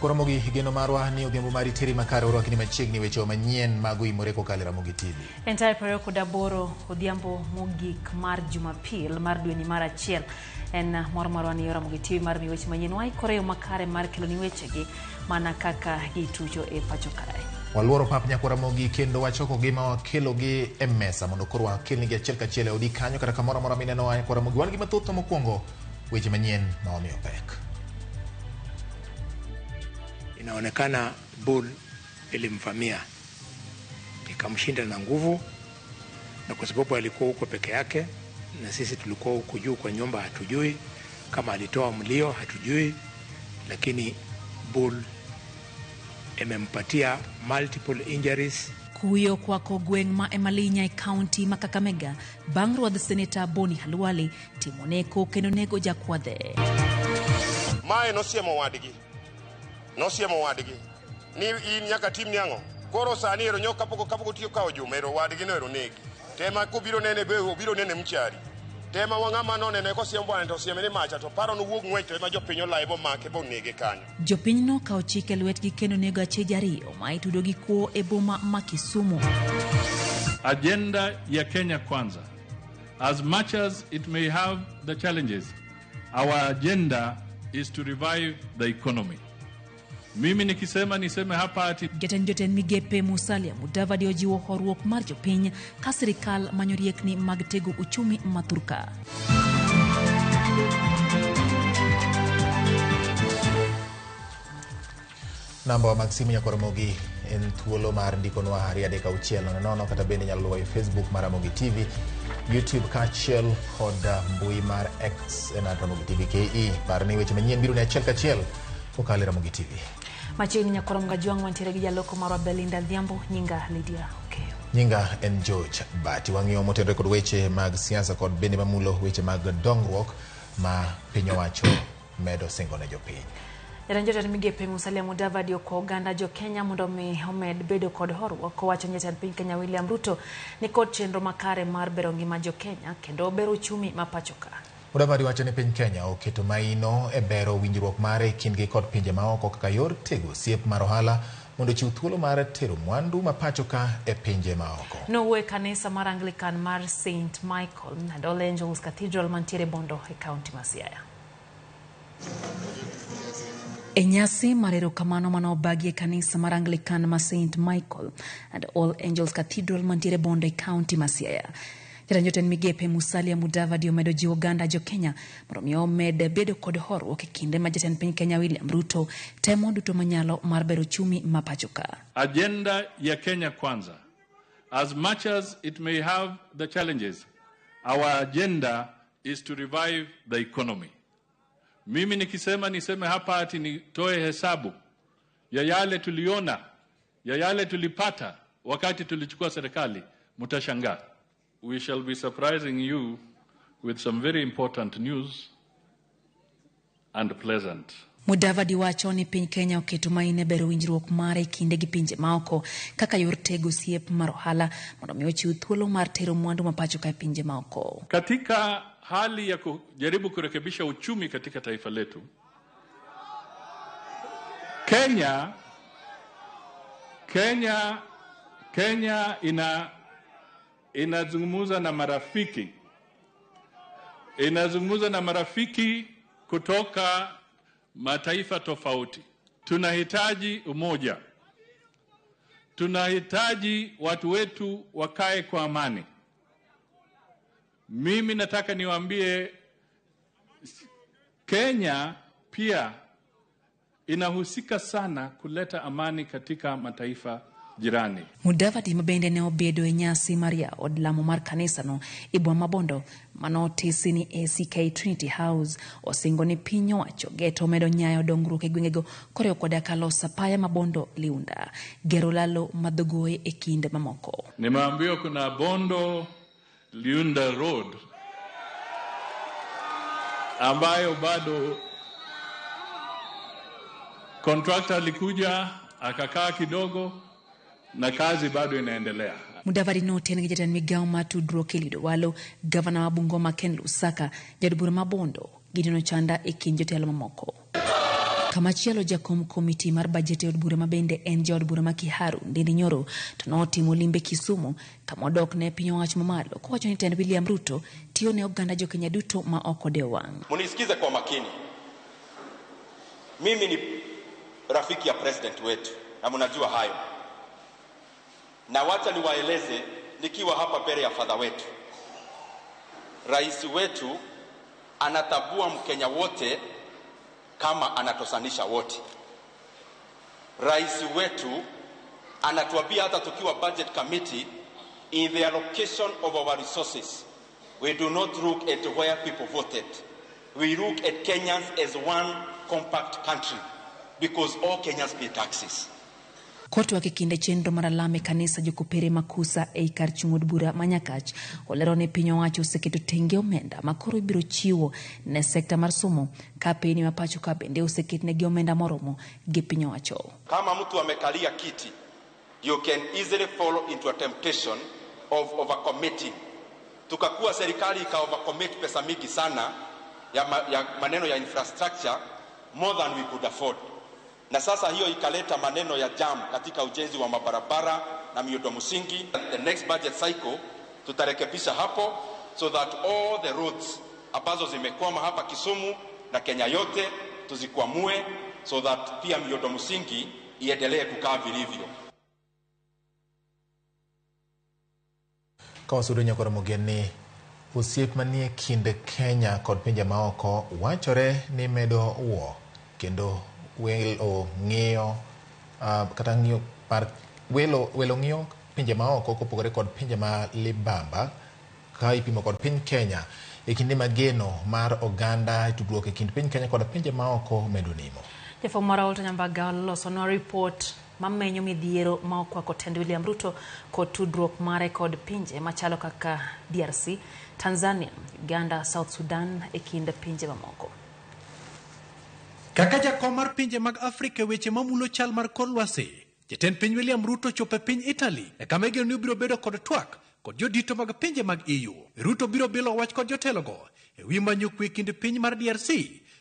Ramogi, geno marwa ni odhiambo mari teri makare orwakni machiegni weche manyien mag oimore kokalo e Ramogi TV. En tarik 28 odhiambo mogik mar Jumapil mar dweni mar achiel. En mor marwa ni Ramogi TV mar miyo weche manyien waikore yo makare mar keloni wechegi mana kaka gitucho e pacho kae. Waluoro pap nyakwa Ramogi kendo wachoko gi ma wakelogi e mesa mondo koro wakelnigi achiel kachiel e odi kanyo kata kamoro amora minenowa nyakwa Ramogi. Wan gi mathoth to mokwongo weche manyien ma wamiyo pek. Inaonekana bull ilimvamia ikamshinda na nguvu, na kwa sababu alikuwa huko peke yake na sisi tulikuwa huku juu kwa nyumba, hatujui kama alitoa mlio, hatujui, lakini bull imempatia multiple injuries. Kuyo kwako gweng' ma Emalinya e kaunti ma Kakamega bang' ruodh Seneta Boni Khalwale timo neko kendo nego jakwadhe. Mae nosiemo wadgi. Nosiemo wadgi ni in nyaka timni ang'o. Koro sani ero nyo kapok otiyo kawo juma ero wadgi no ero negi. Tema kobiro nene be obiro nene mchari. Tema wang'ama nonene kosiem bwana to osieme ni macha to paro nowuog ng'wech to ema jopiny olaye bomake bonege kanyo. Jopiny nokawo chik e lwetgi kendo nego acheje ariyo ma itudo gi kuo e boma ma Kisumu. Agenda ya Kenya Kwanza, as much as it may have the challenges, our agenda is to revive the economy. Mimi nikisema niseme hapa ati Jatend jotend migepe Musalia Mudavadi ojiwo horuok mar jopiny ka sirikal manyo riekni mag tego uchumi ma thurka. Namba mag simu nyakwa Ramogi en thuolo mar ndikonwa 23600 kata bende inyalo luwo e Facebook mar Ramogi TV, YouTube kaachiel kod mbui mar X en @Ramogi TV KE. Par ni weche manyien biro ni achiel kachiel kokalo e Ramogi TV. Machiegni nyakwar Mgajwang' wantiere gi jaloko marwa Belinda Adhiambo, nyinga Lydia Okeyo. Nyinga en George Bati. Wang'iyo motenore kod weche mag siasa kod bende mamulo weche mag dongruok ma piny owacho medo singo ne jopiny. Jatend jotend migepe Musalia Mudavadi okwa oganda jo Kenya mondo mi omed bedo kod horuok kowacho ni jatend piny Kenya William Ruto ni kod chenro makare mar bero ngima jo Kenya kendo bero uchumi ma pacho ka. Mudavadi wacho ni piny Kenya oketo maino e bero winjruok mare e kindgi kod pinje maoko kaka yor tego osiep mar ohala mondo ochiw thuolo mar tero mwandu ma pacho ka e pinje maoko. Nowuoyo e kanisa mar Anglican mar St Michael and All Angels Cathedral mantiere Bondo e kaunti ma Siaya. E nyasi mar erokamano mane obagi e kanisa mar Anglican ma St Michael and All Angels Cathedral mantiere Bondo e kaunti ma Siaya. Jatend jotend migepe Musalia Mudavadi omedo jiwo oganda jo Kenya mondo mi omed bedo kod horuok e kinde ma jatend piny Kenya William Ruto temo duto manyalo mar bero uchumi ma pacho ka. Agenda ya Kenya Kwanza, as much as it may have the challenges, our agenda is to revive the economy. Mimi nikisema niseme hapa ati nitoe hesabu ya yale tuliona, ya yale tulipata wakati tulichukua serikali, mtashangaa. We shall be surprising you with some very important news and pleasant. Mudavadi wacho ni piny Kenya oketo maino e bero winjruok mare e kinde gi pinje maoko kaka yor tego osiep mar ohala mondo mi ochiw thuolo mar tero mwandu ma pacho ka e pinje maoko. Katika hali ya kujaribu kurekebisha uchumi katika taifa letu, Kenya inazungumza na marafiki, inazungumza na marafiki kutoka mataifa tofauti. Tunahitaji umoja, tunahitaji watu wetu wakae kwa amani. Mimi nataka niwaambie Kenya pia inahusika sana kuleta amani katika mataifa jirani. Mudavadi ma bende ne obedo e nyasi mar yawo od lamo mar kanisano e boma ma Bondo manotisi ni ACK Trinity House osingo ni piny owacho geto medo nyayo dongruok e gwengego koriwo koda ka loso apaya ma Bondo Liunda, gero lalo madhogoe e kind mamoko. Nimeambiwa kuna Bondo Liunda Road ambayo bado contractor alikuja akakaa kidogo na kazi bado inaendelea. Mudavadi noten gi jatend migawo mar tudruok Eliud Owalo, gavana wa Bungoma Ken Lusaka, jaod bura ma Bondo, Gideon Ochanda e kind jotelo mamoko. Kamachielo, jakom komiti mar bajet e od bura ma bende en jaod bura ma Kiharu Ndindi Nyoro to notimo limbe Kisumu kama odok ne piny owacho mamalo kowacho ni tend William Ruto tiyo ne oganda jokenya duto ma ok odewo wang'. Munisikize kwa makini. Mimi ni rafiki ya president wetu na mnajua hayo, na wacha niwaeleze nikiwa hapa mbele ya fadha wetu, rais wetu anatabua Mkenya wote kama anatosanisha wote. Rais wetu anatuambia hata tukiwa budget committee, in the allocation of our resources we do not look at where people voted, we look at Kenyans as one compact country because all Kenyans pay taxes. Kotwak e kinde chenro mar alam e kanisa Jokopere Makusa ei kar chung' od bura ma Nyakach olero ni piny owacho oseketo tenge omenda ma koro ibiro chiwo ne sekta mar somo ka peni ma pacho ka bende oseketnegi omenda moromo gi piny owacho. Kama mtu amekalia kiti, you can easily fall into a temptation of overcommitting. Tukakuwa serikali ika overcommit pesa mingi sana ya maneno ya infrastructure more than we could afford. Na sasa hiyo ikaleta maneno ya jam katika ujenzi wa mabarabara na miundo msingi. The next budget cycle tutarekebisha hapo so that all the roads ambazo zimekwama hapa Kisumu na Kenya yote tuzikwamue so that pia miundo msingi iendelee kukaa vilivyo. Ka wasudo nyakoro mogeni osiep manie kind Kenya kod pinje maoko wachore ni medo wuo kendo welo ng'iyo kata ng'iyo par welo ng'iyo pinje maoko kopogore kod pinje ma libamba ka ipimo kod piny Kenya e kinde mageno mar oganda e tudruok e kind piny Kenya kod pinje maoko medo nimo. Jafwambo mar Walter Nyambaga olosonwa ripot mamenyo midhiero ma okwako tend William Ruto kod tudruok mare kod pinje machalo kaka DRC, Tanzania, Uganda, South Sudan e kind pinje mamoko. Kaka jakom mar pinje mag Afrika weche mamulo chal mar kor lwasi, jatend piny William Ruto chopo e piny Italy e kama igeno ni obiro bedo kod twak kod jodito mag pinje mag EU. Ruto biro bilo wach kod jotelogo e wi manyo kwe kind piny mar DRC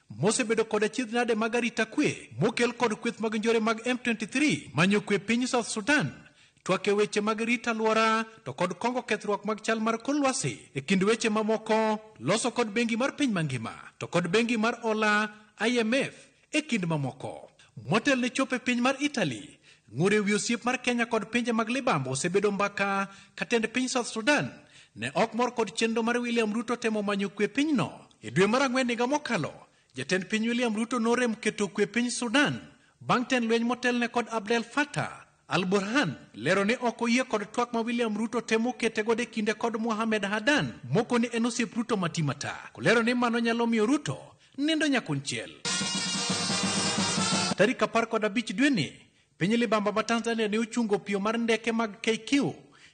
mosebedo kod achiedh nade mag arita kwe mokel kod kweth mag njore mag M23 manyo kwe piny South Sudan, twak e weche mag rito alwora to kod kongo kethruok mag chal mar kor lwasi e kind weche mamoko, loso kod bengi mar piny mangima to kod bengi mar Ola IMF e kind mamoko. Motel ne chopo e piny mar Italy, ng'ur e wi osiep mar Kenya kod pinje mag libamba osebedo mbaka ka tend piny South Sudan ne ok mor kod chenro mar William Ruto temo manyo kwe pinyno. E dwe mar ang'wen higa mokalo, jatend piny William Ruto norem keto kwe piny Sudan bang' tend lweny motelne kod Abdel Fattah al-Burhan lero ni ok oyie kod twak ma William Ruto temo kete godo e kinde kod Mohamed Hadan moko ni en osiep Ruto matimata, kolero ni mano nyalo miyo Ruto nindo nyakonchiel. Tarik 15 dweni, piny libamba ma Tanzania ne ochungo piyo mar ndeke mag KQ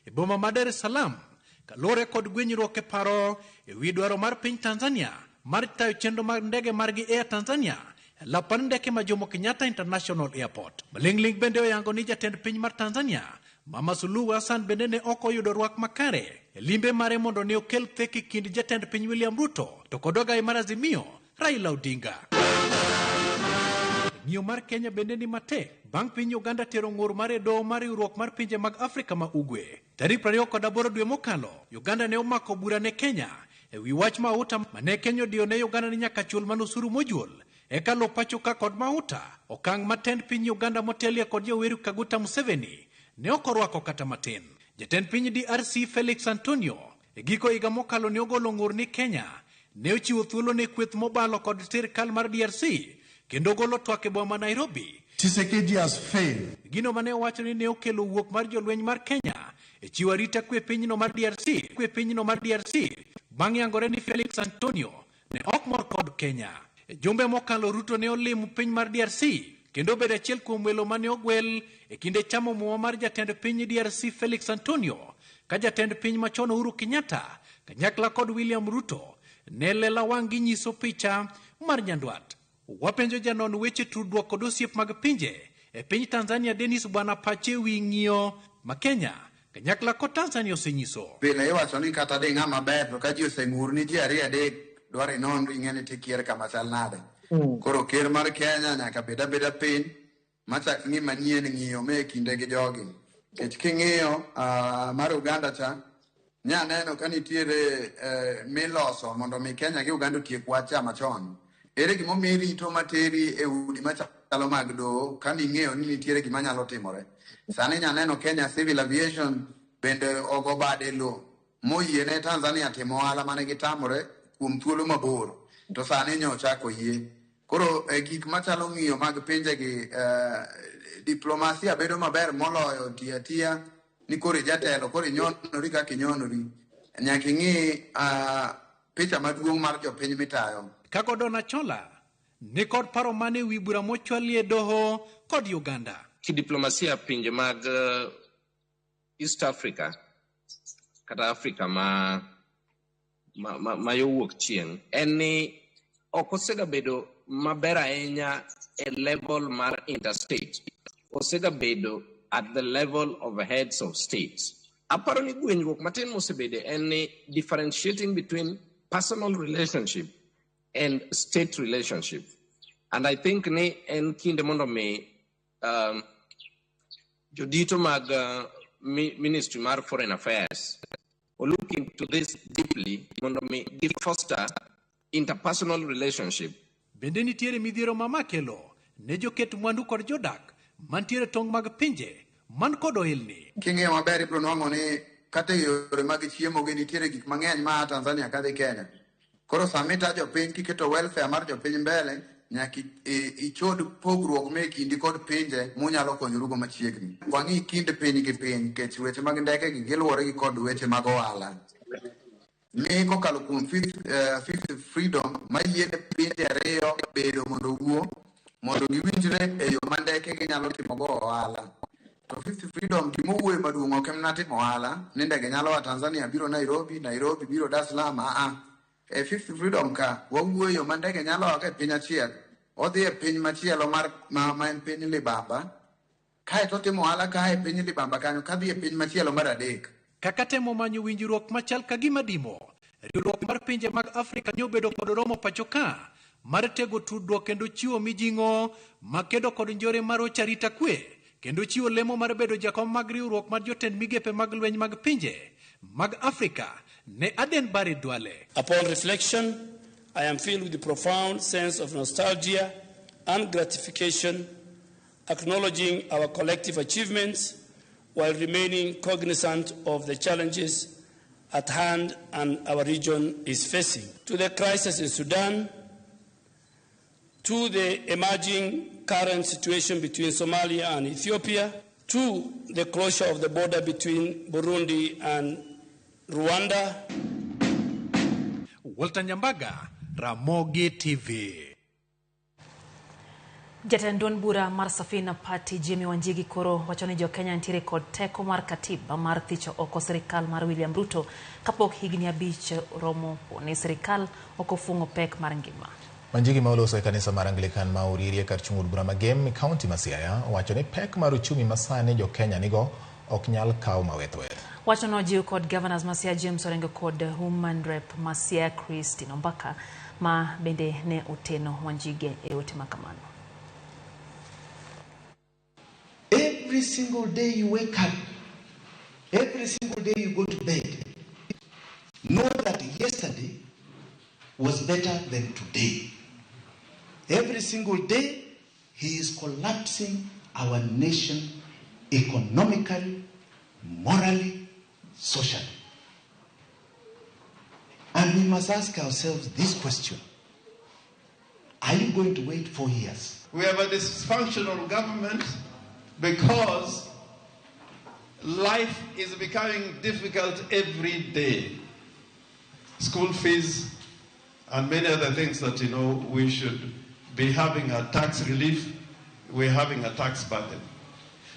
e boma ma Dar es Salaam kaluwore kod gwenyruok e paro e wi dwaro mar piny Tanzania mar tayo chenro mar ndege margi Air Tanzania e lap mar ndeke ma Jomo Kenyatta International Airport. Maling'ling bende oyango ni jatend piny mar Tanzania Mama Suluhu Hassan bende ne ok oyudo rwak makare e limbe mare mondo ne okel thek e kind jatend piny William Ruto to kod ogai mar Azimio Raila Odinga. Ng'iyo mar Kenya bende ni matek bang' piny Uganda tero ng'ur mar e doho mar riwruok mar pinje mag Afrika ma Ugwe. Tarik 28 dwe mokalo, Uganda ne omako bura ne Kenya e wi wach mauta mane Kenya odiyo ne Uganda ni nyaka chul mana osuru mojuol eka lo pacho ka kod mauta, okang' ma tend piny Uganda motelie kod Yoweri Kaguta Museveni ne ok orwako kata matin. Jatend piny DRC Felix Antonio e giko higa mokalo ne ogolo ng'ur ni Kenya ne ochiwo thuolo ne kweth mobalo kod sirkal mar DRC kendo golo twak e boma Nairobi. Tshisekedi has failed. Gino mane owacho ni ne okelo wuok mar jolweny mar Kenya e chiwo arita kwe pinyno mar DRC, kwe pinyno mar DRC bang' yangore ni Felix Antonio ne ok mor kod Kenya. E jumbe mokalo Ruto ne olimo piny mar DRC kendo obedo achiel kuom welo mane ogwel e kinde chamo muma mar jatend piny DRC Felix Antonio ka jatend piny machon Uhuru Kenyatta kanyakla kod William Ruto ne lela wang' ginyiso picha mar nyandwat. Wapenjo janon weche tudruok kod osiep mag pinje e piny Tanzania Dennis Bwana Pache wi ng'iyo ma Kenya kanyakla kod Tanzania osenyiso. Pile iwacho ni kata di ng'ama ber to ka ji oseng'ur ni ji ariyo adek dwaro inon ing'e ni tikier kama chal nade. Koro ker mar Kenya nyaka bed abeda piny machak ng'i manyien ng'iyo me kinde gi jogi. Nikech king'iyo mar Uganda cha, nya neno ka nitiere miloso mondo mi Kenya gi Uganda otiek wach cha machon. Ere gimomiyo irito materi e udi machalo mag doho ka ning'eyo ni nitiere gima nyalo timore. Sani nya neno Kenya Civil Aviation bende ogo bade lo moyiene Tanzania timo ohala mane gitamore kuom thuolo mabor to sani nyochako yie. Koro gik machalo ng'iyo mag pinjegi diplomasia bedo maber moloyo tiyo atiya ni koro ijatelo koro inyonori kaka inyonori. Nyaka ing'i picha maduong' mar jopiny mitayo. Kagodon Achola ni kod paro mane wi bura mochwalie doho kod Uganda. Kidiplomasia pinje mag East Africa kata Africa ma yo wuok chieng' en ni ok osegabedo maber ahinya e level mar interstate, osegabedo at the level of heads of states. Aparo ni gwenyruok matin mosebede en ni differentiating between personal relationship and state relationship. And I think ni en kinde mondo mi jodito mag Ministry mar Foreign Affairs look into this deeply mondo mi foster interpersonal relationship. Bende nitiere midhiero mamakelo ne joket mwandu kod jodak mantiere tong' mag pinje man kod ohelni. King'iyo maber ibiro nwang'o ni kata e yore mag chiemo gi nitiere gik mang'eny ma Tanzania kadhi Kenya. Koro sama ita jopiny kiketo welfare mar jopiny mbele nyaka ichod pogruok me kindi kod pinje munyalo konyorugo machiegni. Wang'i kind piny gi piny nikech weche mag ndeke gi giluwore gi kod weche mag ohala. Mi kokalo kuom fifth freedom mayiene pinje ariyo bedo mondo owuo mondo giwinjre e yo ma ndeke ginyalo timogo ohala. To fifth freedom gimowuoyo maduong' ok en mana timo ohala ni ndege nyalo a Tanzania biro Nairobi, Nairobi biro Dar es Salaam. E fifth freedom ka wawuoyo ma ndege nyalo a e piny achiel odhi e piny machielo mar ma en piny Libamba kae to otimo ohala ka e piny Libamba kanyo kadhi e piny machielo mar adek. Kaka temo manyo winjruok machal ka gima dimo, riwruok mar pinje mag Afrika nyobedo kod romo pacho ka mar tego tudruok kendo chiwo mijing'o makedo kod njore mar ocharita kwe kendo chiwo lemo mar bedo jakom mag riwruok mar jotend migepe mag lweny mag pinje mag Afrika ne Aden Barre Duale. Upon reflection, I am filled with a profound sense of nostalgia and gratification, acknowledging our collective achievements while remaining cognizant of the challenges at hand and our region is facing. To the crisis in Sudan, to the emerging current situation between Somalia and Ethiopia, to the closure of the border between Burundi and Rwanda. Walter Nyambaga, Ramogi TV. Jatend duond bura mar Safina Party Jimmy Wanjigi koro wacho ni jo-Kenya nitiere kod teko mar katiba mar thicho oko sirikal mar William Ruto kapok higni 5 romo ni sirikal ok ofung'o pek mar ngima. Wanjigi ma oloso e kanisa mar Anglican ma Uriri kar chung' od bura ma Gem, kaunti ma Siaya, owacho ni pek mar uchumi ma sani jo-Kenya nigo ok nyal kaw mawethweth. Wachono jiw kod governors ma Siaya James Orengo kod Woman Rep ma Siaya Christine Ombaka ma bende ne oteno Wanjigi e ote makamano. Every single day you wake up, every single day you go to bed, know that yesterday was better than today. Every single day, he is collapsing our nation economically, morally, socially. And we must ask ourselves this question. Are you going to wait 4 years? We have a dysfunctional government because life is becoming difficult every day. School fees and many other things that, you know, we should be having a tax relief, we're having a tax burden.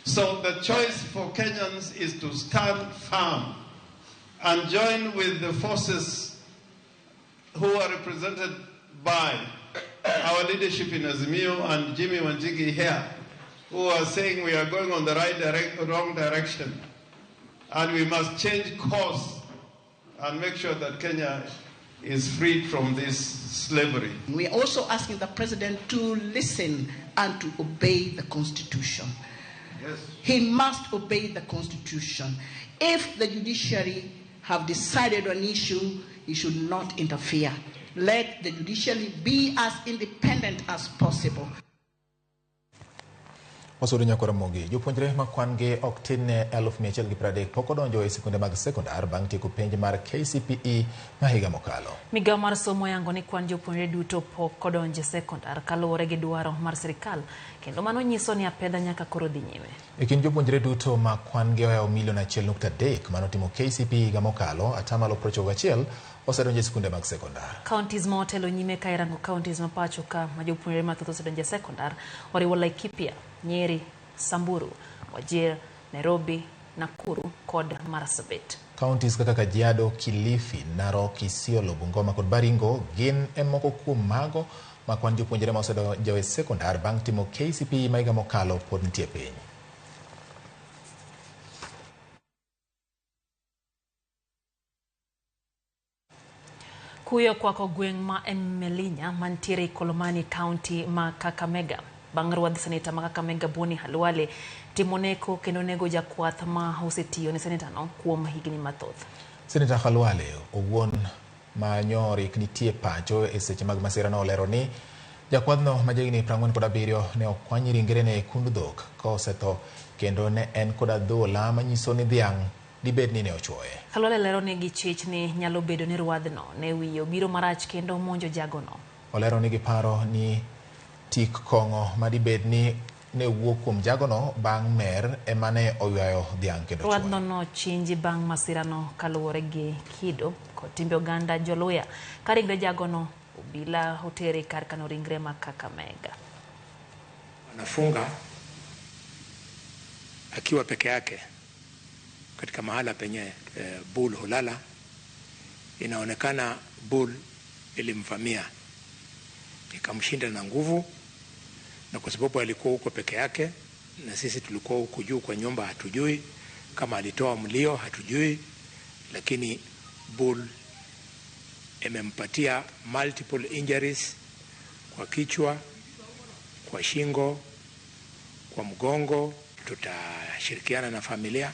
So the choice for Kenyans is to stand firm and join with the forces who are represented by our leadership in Azimio and Jimmy Wanjigi here, who are saying we are going on the wrong direction, and we must change course and make sure that Kenya is freed from this slavery. We are also asking the president to listen and to obey the Constitution. Yes. He must obey the Constitution. If the judiciary have decided on issue, he should not interfere. Let the judiciary be as independent as possible. Wasudo nyako Ramogi, jopuonjre ma kwan gi ok tin ne 130,000 pok odonjo e sikunde mag sekondar bang' tieko penj mar KCPE ma higa mokalo. Migawo mar somo oyango ni kwan jopuonjre duto pok odonjo e sekondar kaluwore gi dwaro mar sirikal, kendo mano nyiso ni apedha nyaka koro dhi nyime. E kind jopuonjre duto ma kwan gi ohewo milion 1.3 manotimo KCPE higa mokalo, 91% osedonjo e sikunde mag sekondar. Counties ma otelo nyime ka irango counties ma pacho ka ma jopuonjre mathoth osedonjo e sekondar oriwo Laikipia, Nyeri, Samburu, Wajir, Nairobi, Nakuru kod Marsabit. Counties kaka Kajiado, Kilifi, Narok, Isiolo, Bungoma kod Baringo gin e moko kuom mago ma kwan jopuonjre ma osedonjo e sekondar bang' timo KCPE ma higa mokalo pod nitie piny. Kuyo kwako gweng' ma Emelinya mantiere Ikolomani, county ma Kakamega bang' rwadh seneta ma Kakamega Boni Khalwale timo neko kendo nego jakwath ma osetiyo ne senetano kuom higni mathoth. Seneta Khalwale owuon ma nyorik nitie pacho e seche mag masirano olero ni jakwadhno ma jahigni 47 ne okwany ringrene e kund dhok ka osetho kendo ne en kod adhola manyiso ni dhiang' dibed ni ne ochuoye. Khalwale lero ni gichich ni nyalo bedo ni rwadhno ne wiye obiro marach kendo monjo jagono. Olero ni giparo ni tik kong'o madibed ni ne wuok kuom jagono bang' mer ema ne oywayo dhiang' kendo chuoye. Rwadhno nochinji bang' masirano kaluwore gi kido kod timbe oganda joluya. Ka ringre jagono obila otere kar kano ringre ma Kakamega. Anafunga akiwa peke yake katika mahala penye bull hulala. Inaonekana bull ilimvamia ikamshinda na nguvu, na kwa sababu alikuwa huko peke yake na sisi tulikuwa huko juu kwa nyumba, hatujui kama alitoa mlio, hatujui, lakini bull imempatia multiple injuries kwa kichwa, kwa shingo, kwa mgongo. Tutashirikiana na familia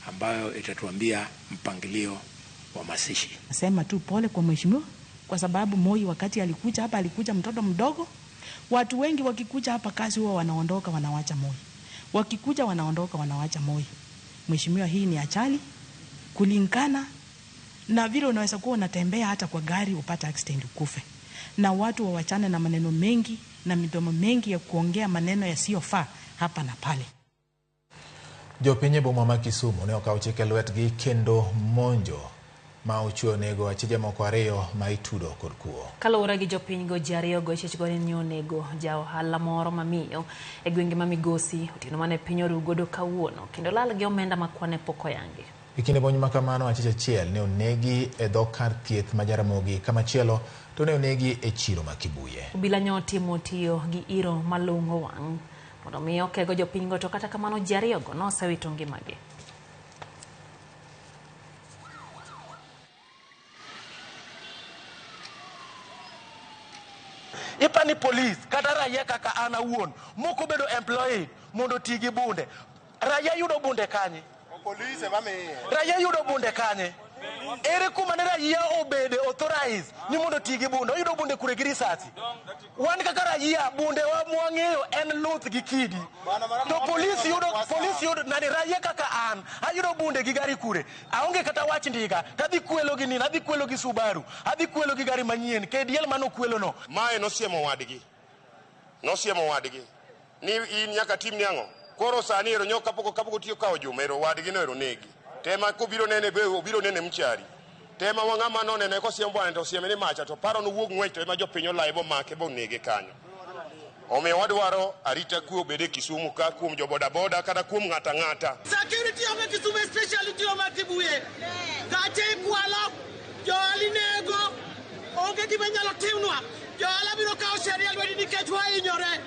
ambayo itatuambia mpangilio wa mazishi. Nasema tu pole kwa mheshimiwa, kwa sababu Moi wakati alikuja hapa alikuja mtoto mdogo. Watu wengi wakikuja hapa kazi huwa wanaondoka wanawacha Moi. Wakikuja wanaondoka wanawacha Moi. Mheshimiwa, hii ni ajali kulingana na vile unaweza kuwa unatembea hata kwa gari upate accident ukufe. Na watu wawachane na maneno mengi na midomo mengi ya kuongea maneno yasiyofaa hapa na pale. Jopiny e boma ma Kisumu ne okawo chik e lwetgi kendo monjo ma ochwe onego achije moko ariyo ma itudo kod kuo. Kaluwore gi jopinygo, ji ariyogo ichich ni onego ja ohala moro mamiyo e gwenge ma Migosi otieno mane piny oru godo kawuono kendo lal gi omenda ma kwane pok oyangi. E kinde monj ma kamano, achich achiel ne onegi e dho kar thieth ma Jaramogi, kamachielo to ne onegi e chiro ma Kibuye. Obila nyo otimo tiyo gi iro malung'o wang' mondo mi okego jopinygo, to kata kamano ji ariyogo nosewito ngimagi. Ipani police kata raia kaka an awuon moko bedo employed mondo oti gi bunde. Raia yudo bunde kanye? Raia yudo bunde kanye? Ere kuma ne raia obede authorized ni mondo oti gi bunde? Oyudo bunde kure gi risasi? Wan kaka raia bunde wa mwang'eyo en luth gi kidi. To police yudo nani? Raia kaka an ayudo bunde gi gari kure? Aonge kata wach ndiga, tadhi kwelo gi nini? Adhi kwelo gi Subaru, adhi kwelo gi gari manyien KDL mano kwelo no. Mae nosiemo wadgi ni in nyaka tim ni ang'o? Koro sani ero nyoka kapok otiyo kawo juma ero wadgi no ero negi. Tema kobiro nene be obiro nene mchari. Tema wang'ama nonene kosiem bwana to osieme ni macha to paro nowuog ng'wech to ema jopiny olaye bomake bonege kanyo. Omiyo wadwaro arita kwe obed e Kisumu ka kuom jo bodaboda kata kuom ng'ata ng'ata. Security of Kisumu especially jo Kibuye. Gache ikwalo, johala inego, onge gima inyalo timnwa. Johala biro kawo sheria lwetgi nikech wahinyore.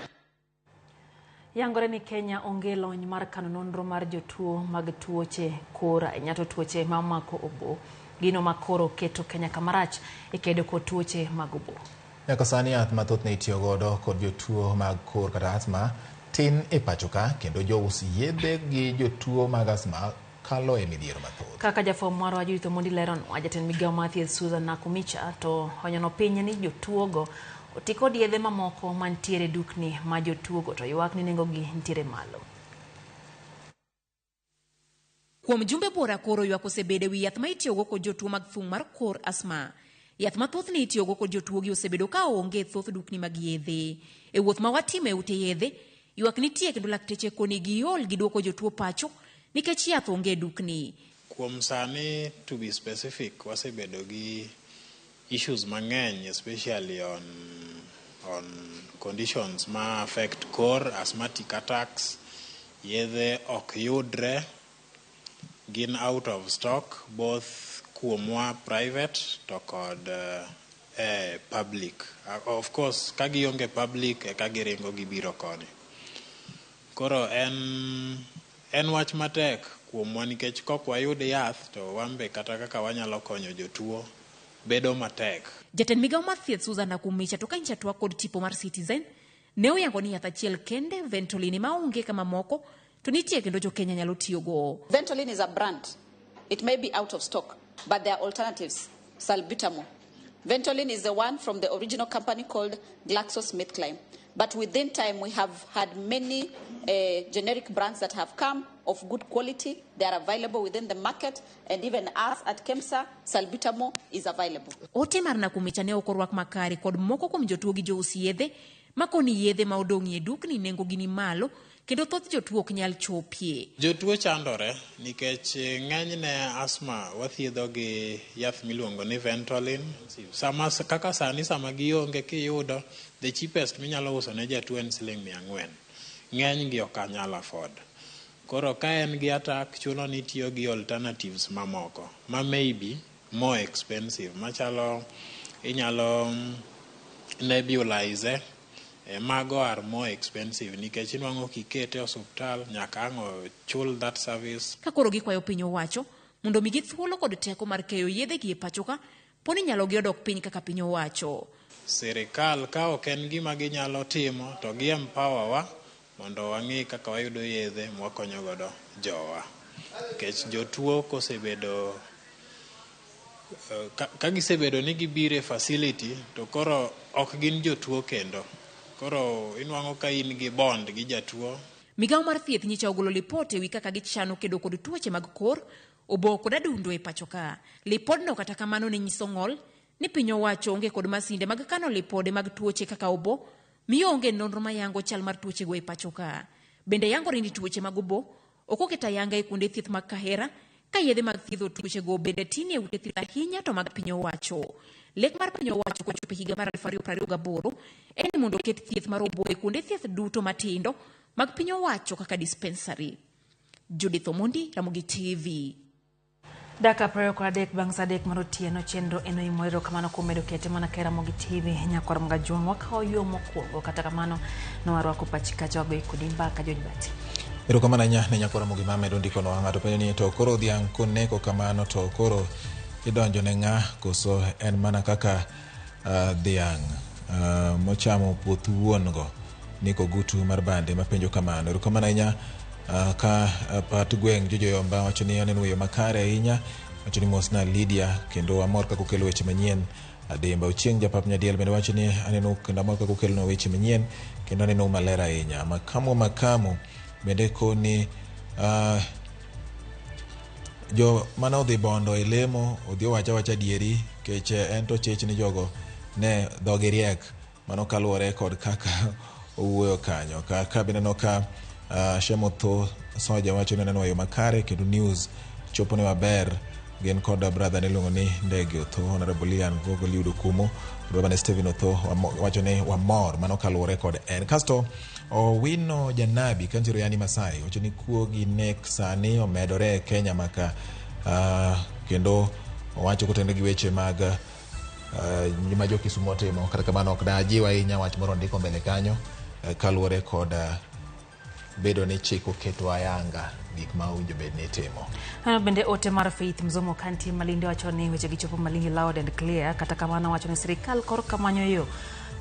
Yangore ni Kenya onge lony mar kano nonro mar jotuo mag tuoche kor ahinya to tuoche mamako obo. Gino makoro keto Kenya kamarach e kedo kod tuoche mag obo. Nyaka sani yath mathoth ne itiyo godo kod jotuo mag kor kata asthma tin e pacho ka kendo jous yedhe gi jotuo mag asthma kalo e midhiero mathoth. Kaka jafwambo marwa Judith Omondi leronwa, jatend migawo mar thieth Susan Nakhumicha to onyono piny ni jotuogo oti kod yedhe mamoko mantiere dukni ma jotuogo to ywak ni nengogi nitiere malo. Kuom jumbe buora koro ywak osebedo ewi yath ma itiyogo kod jotuo mag thung' mar kor asthma. Yath ma thothne itiyogo kod jotuogi osebedo ka onge e thoth dukni mag yedhe. E wuoth ma watimo e ute yedhe, ywak nitie kendo lakteche koni giol gi duoko jotuo pacho nikech yath onge e dukni. Kuom sani, to be specific, wasebedo gi issues mang'eny, especially on conditions ma affect kor, asthmatic attacks. Yedhe ok yudre, gin out of stock, both kuomwa private to kod public. Of course, ka gionge public eka giringo gibiro koni. Koro en wach matek kuomwa nikech kok wayud yath to wan be kata kaka wanyalo konyo jotuo bedo matek. Jatend migawo mar thieth Susan Nakhumicha to ka nyicha twak kod tipo mar Citizen ne oyango ni yath achiel kende Ventolin ma onge kama moko to nitie kendo jo-Kenya nyalo tiyogo. Ventolin is a brand. It may be out of stock, but there are alternatives. Salbutamol. Ventolin is the one from the original company called GlaxoSmithKline. But within time, we have had many generic brands that have come of good quality. They are available within the market, and even us at KEMSA, salbutamol is available. Ote mar Nakhumicha ne ok orwak makare kod moko kuom jotuo gi jous yedhe makoni yedhe ma odong'ie dukni nengogi ni malo kendo thoth jotuo ok nyal chopie. Jotuo chandore nikech ng'enyne asthma wathiedho gi yath miluongo ni Ventolin. Sama kaka sani sama gionge kiyudo the cheapest minyalo uso ne jatuo en siling 400. Ng'eny gi ok anyal afford. Koro ka en gi attack chuno ni itiyo gi alternatives mamoko ma maybe more expensive machalo inyalo nebulize. Mago are more expensive nikech inwang'o kikete e osuptal nyaka ang' ochul that service. Ka koro gikwayo piny owacho mondo omigi thuolo kod teko mar keyo yedhe gi e pacho ka poni nyalogi odok piny kaka piny owacho. Sirikal ka ok en gima ginyalo timo to gi empower wa mondo wang'i kaka wayudo yedhe mwakonyo godo jowa. Nikech jotuo kosebedo ka gisebedo ni gibiro e facility to koro ok gin jotuo kendo. Koro inwang'o ka in gi bond gi jatuo. Migawo mar thieth nyicha ogolo lipot ewi kaka gichano kedo kod tuoche mag kor, obo kod adundo e pacho ka. Lipodno kata kamano ne nyiso ng'ol ni piny owacho onge kod masinde mag kano lipode mag tuoche kaka obo, miyo onge nonro mayango chal mar tuochego e pacho ka. Bende yangore ni tuoche mag obo ok oket ayanga e kuonde thieth mag Kahera ka yedhe mag thiedho tuochego bende tin e ute thieth ahinya to mag piny owacho. Lek mar piny owacho kochopo higa mar 2028 en ni mondo oket thieth mar obo e kuonde thieth duto matindo mag piny owacho kaka dispensary. Judith Omondi, Ramogi TV. Dakika 23 bang' sa 3 mar otieno chenro en oimo. Erokamano kuom medo kete mana ka Ramogi TV. Nyakwar Mgajuang' wakawo yo mokwongo, kata kamano nowarwako pachi kacha wagoyo kodi mbaka George Bati. Erokamano ahinya ne nyakwar Ramogi mamedo ndikonwa. Ng'ato penjo ni to koro dhiang' koneko kamano to koro idonjo ne ng'a koso en mana kaka dhiang' mochamo puoth wuon go. Niko Gutu mar bande mapenjo kamano. Erokamano ahinya ka pat gweng' Jojo Yomba wacho ni aneno yo makare ahinya, wacho ni mosna Lydia kendo amor kaka okelo weche manyien. Ademba Ochieng' japap Nyadiel bende wacho ni aneno kendo amor kaka okelonwa weche manyien kendo aneno maler ahinya. Makamu bende koni jo mane odhi bondo e lemo odhi owacho awacha adieri kech en to chich ni jogo ne dhogi riek. Mano kaluwore kod kaka owuoyo kanyo. Ka bende aneno ka Shemotho Soja wacho ni aneno yo makare kendo news chopone maber. Gin kod brother niluongo ni Ndege Otho, Honorable Lilian Gogo Liudo Kumo, brother ne Stephen Otho wacho ni wamor. Mano kaluwore kod en. Kasto Owino Janabi kantiere yani Masai wacho ni kuo gi nek sani omedore e Kenya maka kendo owacho kotenore gi weche mag ma jo Kisumu otimo. Kata kamano ok dajiw ahinya wach moro ndiko mbele kanyo kaluwore kod bedo ni chik oketo ayanga gik ma owinjo bed ni itimo. Aneno bende ote mar Faith Mzomo kantie Malindi wacho ni weche gi chopo Malindi loud and clear, kata kamano wacho ni sirikal korka manyo yo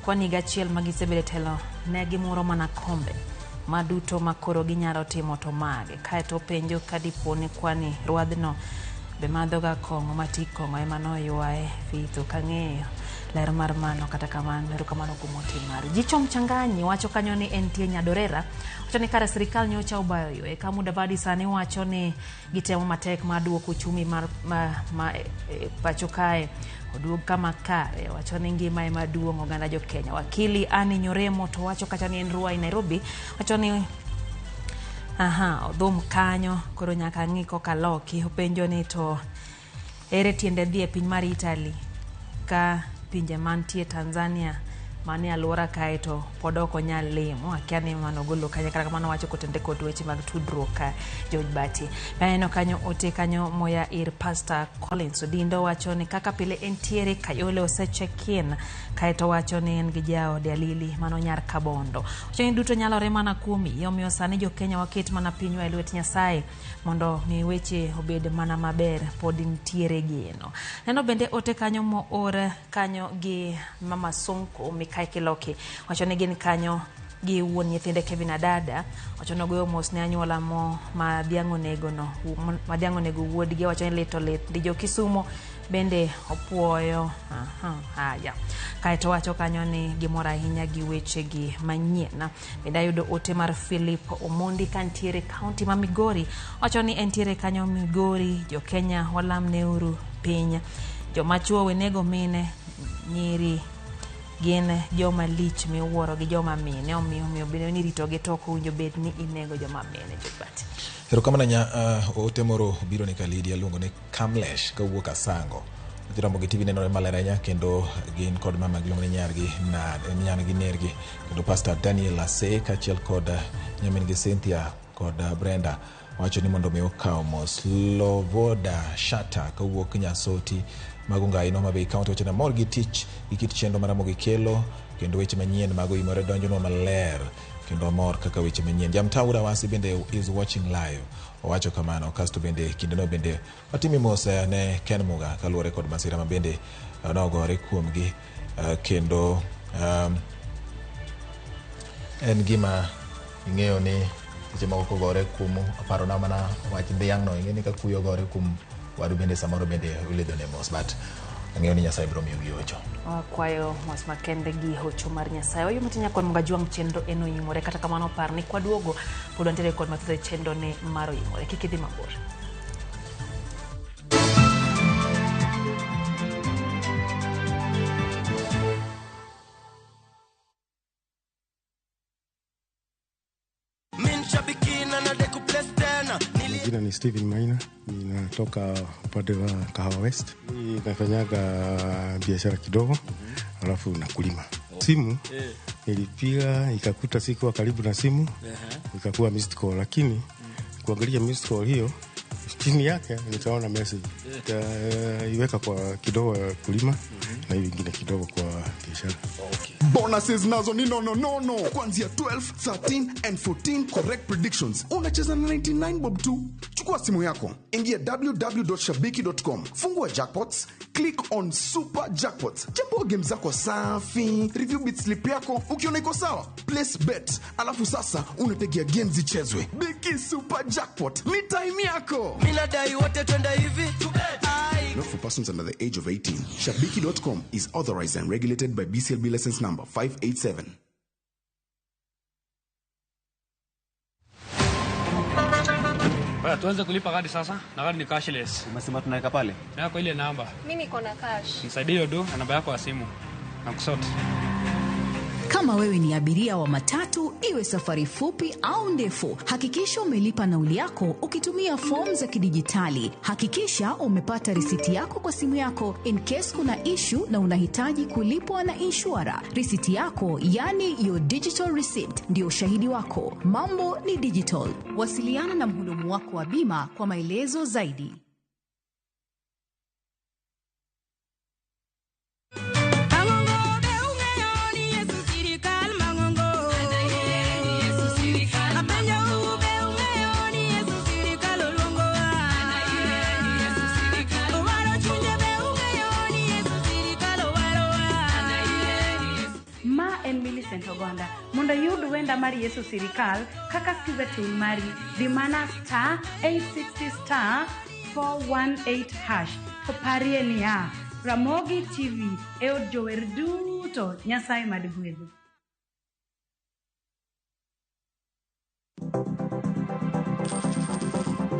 kwani higa achiel ma gisebedo e telo ne gimuro mana kombe ma duto ma koro ginyalo timo to mage. Kaeto openjo ka dipo ni kwani rwadhno be madhoga kong'o ma tik kong'o ema noywaye. Faith ok ang'eyo ler mar mano, kata kamano erokamano kuom ote mari. Jicho Mchanganyi wacho kanyo ni entie Nyadorera, wacho ni kare sirikal nyocha obayo yo eka Mudavadi sani wacho ni gitemo matek mar duoko uchumi mar ma pacho kae oduog kama kare. Wacho ni ngima ema duong' oganda jo Kenya. Wakili Annie Nyoremo to wacho kacha ni en Ruai Nairobi, wacho ni aha odhum kanyo koro nyaka ng'i koka loki. Openjo ni to ere tiende dhi e piny mar Italy ka pinje mantie Tanzania manie alwora kae to pod ok onyal limo. Akia ni mano golo kanye, kata kamano wacho kotende kod weche mag tudruok ka George Bati. Aneno kanyo ote kanyo moya ir Pastor Collins Odindo wacho ni kaka pile entiere Kayole ose check in, kaeto wacho ni en gi jaode Alili mano nyar Kabondo. Wacho ni duto nyalore mana kuomi, omiyo sani jo Kenya waket mana pinywa e lwet Nyasaye mondo mi weche obed mana maber, pod nitiere geno. Neno bende ote kanyo moor kanyo gi Mama Sonko Mikai Kiloki wacho ni gin kanyo gi wuon nyithinde Kevin Adada, wacho ni ogoyo mos ne anyuola mo ma dhiang' onego no, ma dhiang' onego wuodgi, wacho ni lit olit ndi jo Kisumo bende opuoyo. Haya, kaeto wacho kanyo ni gimor ahinya gi weche gi manyien. Bende ayudo ote mar Philip Omondi kantiere kaunti ma Migori, wacho ni entiere kanyo Migori, jo Kenya walamneuru piny, joma chuo wenego mine, nyiri gin joma lich miwuoro gi joma mine, omiyo bende ni ritogi to ok owinjo bed ni inego joma mine. Jobati, erokamano nya. Ote moro biro ni Kalidi aluongo ni Kamlesh kawuok Asango. Ramogi TV nenore maler ahinya kendo gin kod mama giluongo ni nyargi nyargi nergi kendo Pastor Daniel Ase kaachiel kod nyamin gi Cynthia kod Brenda wacho ni mondo mi okaw mos. Lovoda Shata kawuok Nyasoti Magunga ino Homa Bay County wacho ni amor gi tich gi kit chenro mar Ramogi kelo kendo weche manyien mago imore donjonwa maler kendo amor kaka weche manyien. Jamtaura Wasi bende is watching live, owacho kamano. Kasto bende kindeno bende watimi mos ne Ken Muga kaluwore kod masira ma bende nogore kuomgi, kendo en gima ing'eyo ni seche moko kogore kuom aparona mana wach dhiang' no, ing'e ni ka kuyo ogore kuom wadu bende samoro bende uledho ne mos, but ang'eyo ni Nyasaye biro miyogi hocho. Wakwayo mos makende gi hocho mar Nyasaye. Wayo matin nyakon mga juang' chenro en oimore, kata kamano par ni kwaduogo pod wantiere kod mathoth e chenro ni mar oimore. Kik idhi mabor. Jina ni Steven Maina, ninatoka upande wa Kahawa West. Nafanyaga biashara kidogo, alafu nakulima. Simu nilipiga ikakuta sikuwa karibu na simu, ikakuwa missed call, lakini kuangalia missed call hiyo chini yake nikaona message. Iweka kwa kidogo ya kulima na hiyo ingine kidogo kwa biashara. Bonuses nazo ni no. Kuanzia 12, 13 and 14 correct predictions. Unacheza na 99 bob tu. Chukua simu yako, ingia www.shabiki.com, fungua jackpots, click on super jackpots. Chambua game zako safi, review bit slip yako, ukiona iko sawa, place bet. Alafu sasa unategea game zichezwe. Biki super jackpot, ni time yako. Mina dai wote twende hivi. Not for persons under the age of 18. Shabiki.com is authorized and regulated by BCLB license number 587. Baya, tuanze kulipa kadi sasa na kadi ni cashless. Umesema tunaweka pale? Na kwa ile namba. Mimi niko na cash. Nisaidie hiyo do na namba yako ya simu. Na kusort. Kama wewe ni abiria wa matatu, iwe safari fupi au ndefu, hakikisha umelipa nauli yako ukitumia fomu za kidijitali. Hakikisha umepata risiti yako kwa simu yako in case kuna issue na unahitaji kulipwa na inshura. Risiti yako, yani your digital receipt, ndio ushahidi wako. Mambo ni digital. Wasiliana na mhudumu wako wa bima kwa maelezo zaidi. Millicent Ogonda. Mondo iyud wenda mar Yesu Sirikal kaka skiza tune mari, dhi mana star 860 star 418 hash. To parie niya, Ramogi TV e od jower duto, Nyasaye mad gwedhu.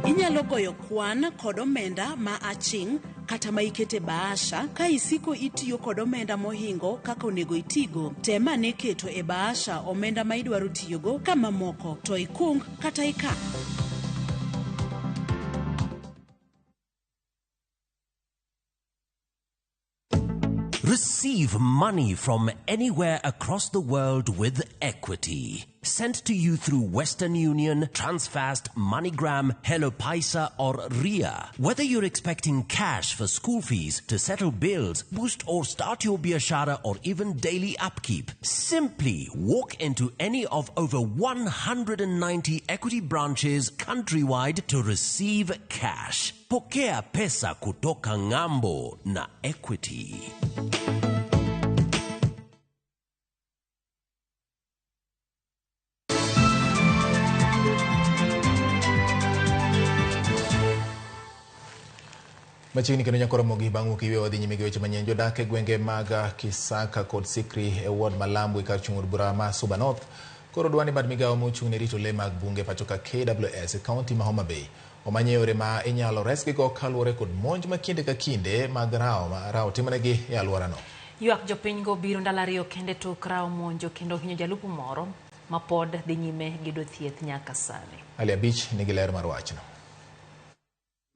Inyalo goyo kwan kod omenda ma aching' kata ma ikete bahasha ka isiko itiyo kod omenda mohingo kaka onego itigo. Tem ane keto e bahasha omenda ma idwaro tiyogo ka mamoko to ikung kata ikan. Receive money from anywhere across the world with Equity. Sent to you through Western Union, Transfast, MoneyGram, Hello Paisa, or RIA. Whether you're expecting cash for school fees, to settle bills, boost or start your biashara, or even daily upkeep, simply walk into any of over 190 Equity branches countrywide to receive cash. Pokea pesa kutoka ng'ambo na Equity. Machiegni kendo nyako Ramogi bang' wuok iwe wadhi nyime gi weche manyien. Jodak e gwenge mag Kisaka kod Sikri e ward ma Lambwe kar chung' od bura ma Suba North koro dwa ni bad migawo mochung' ne rito le mag bunge pacho ka KWS e kaunti ma Homa Bay omany yore ma inyalo resgigo kaluwore kod monj ma kinde ka kinde mag rawo ma rawo timonegi e alworano. Ywak jopinygo biro ndalo ariyo kende tok rawo monjo kendo hinyo jalupo moro ma pod dhi nyime gi yudo thieth nyaka sani. Ali Abich nigi ler mar wachno.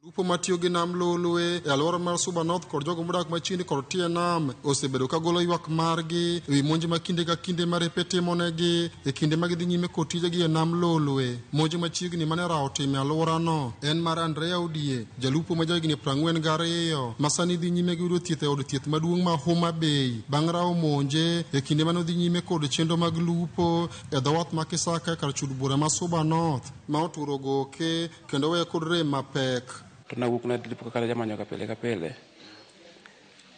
Lupo matiyo gi nam Lolwe e alwora mar Suba North kod jogo modak machiegni kod tie nam osebedo ka golo ywak margi ewi monj ma kinde ka kinde ma repe timonegi e kinde ma gidhi nyime kod tijegi e nam Lolwe. Monj machiegni mane rawo otimo e alworano en mar Andrea Odie, jalupo ma jahigni 42 ma sani dhi nyime gi yudo thieth e od thieth maduong' ma Homa Bay bang' rawo monje e kinde mane odhi nyime kod chenro mag lupo e dho wath ma Kisaka e kar chud bura ma Suba North ma oturo goke kendo weye kod rem mapek. To nawuok nadhi lupo kaka jamanyoga pile ka pile.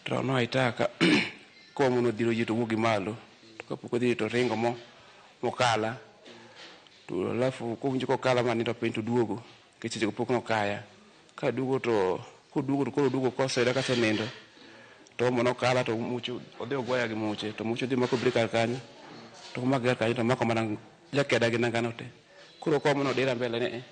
To no aitaka komo nodhiro ji to wuok gi malo. To kapok odhi to ringo mokala. To alafu kowinjo kokala manindo piny to duogo. Nikech sechego pok nokaya. Kaduogo to koduogo to koro oduogo koseyuda kasenindo. To omo nokala to muche odhi ogwaya gi muche. To muche odhi mako brek kar kanyo. To komako kar kanyo to omako mana jakeda gi nangano te. Koro komo nodira mbele ne.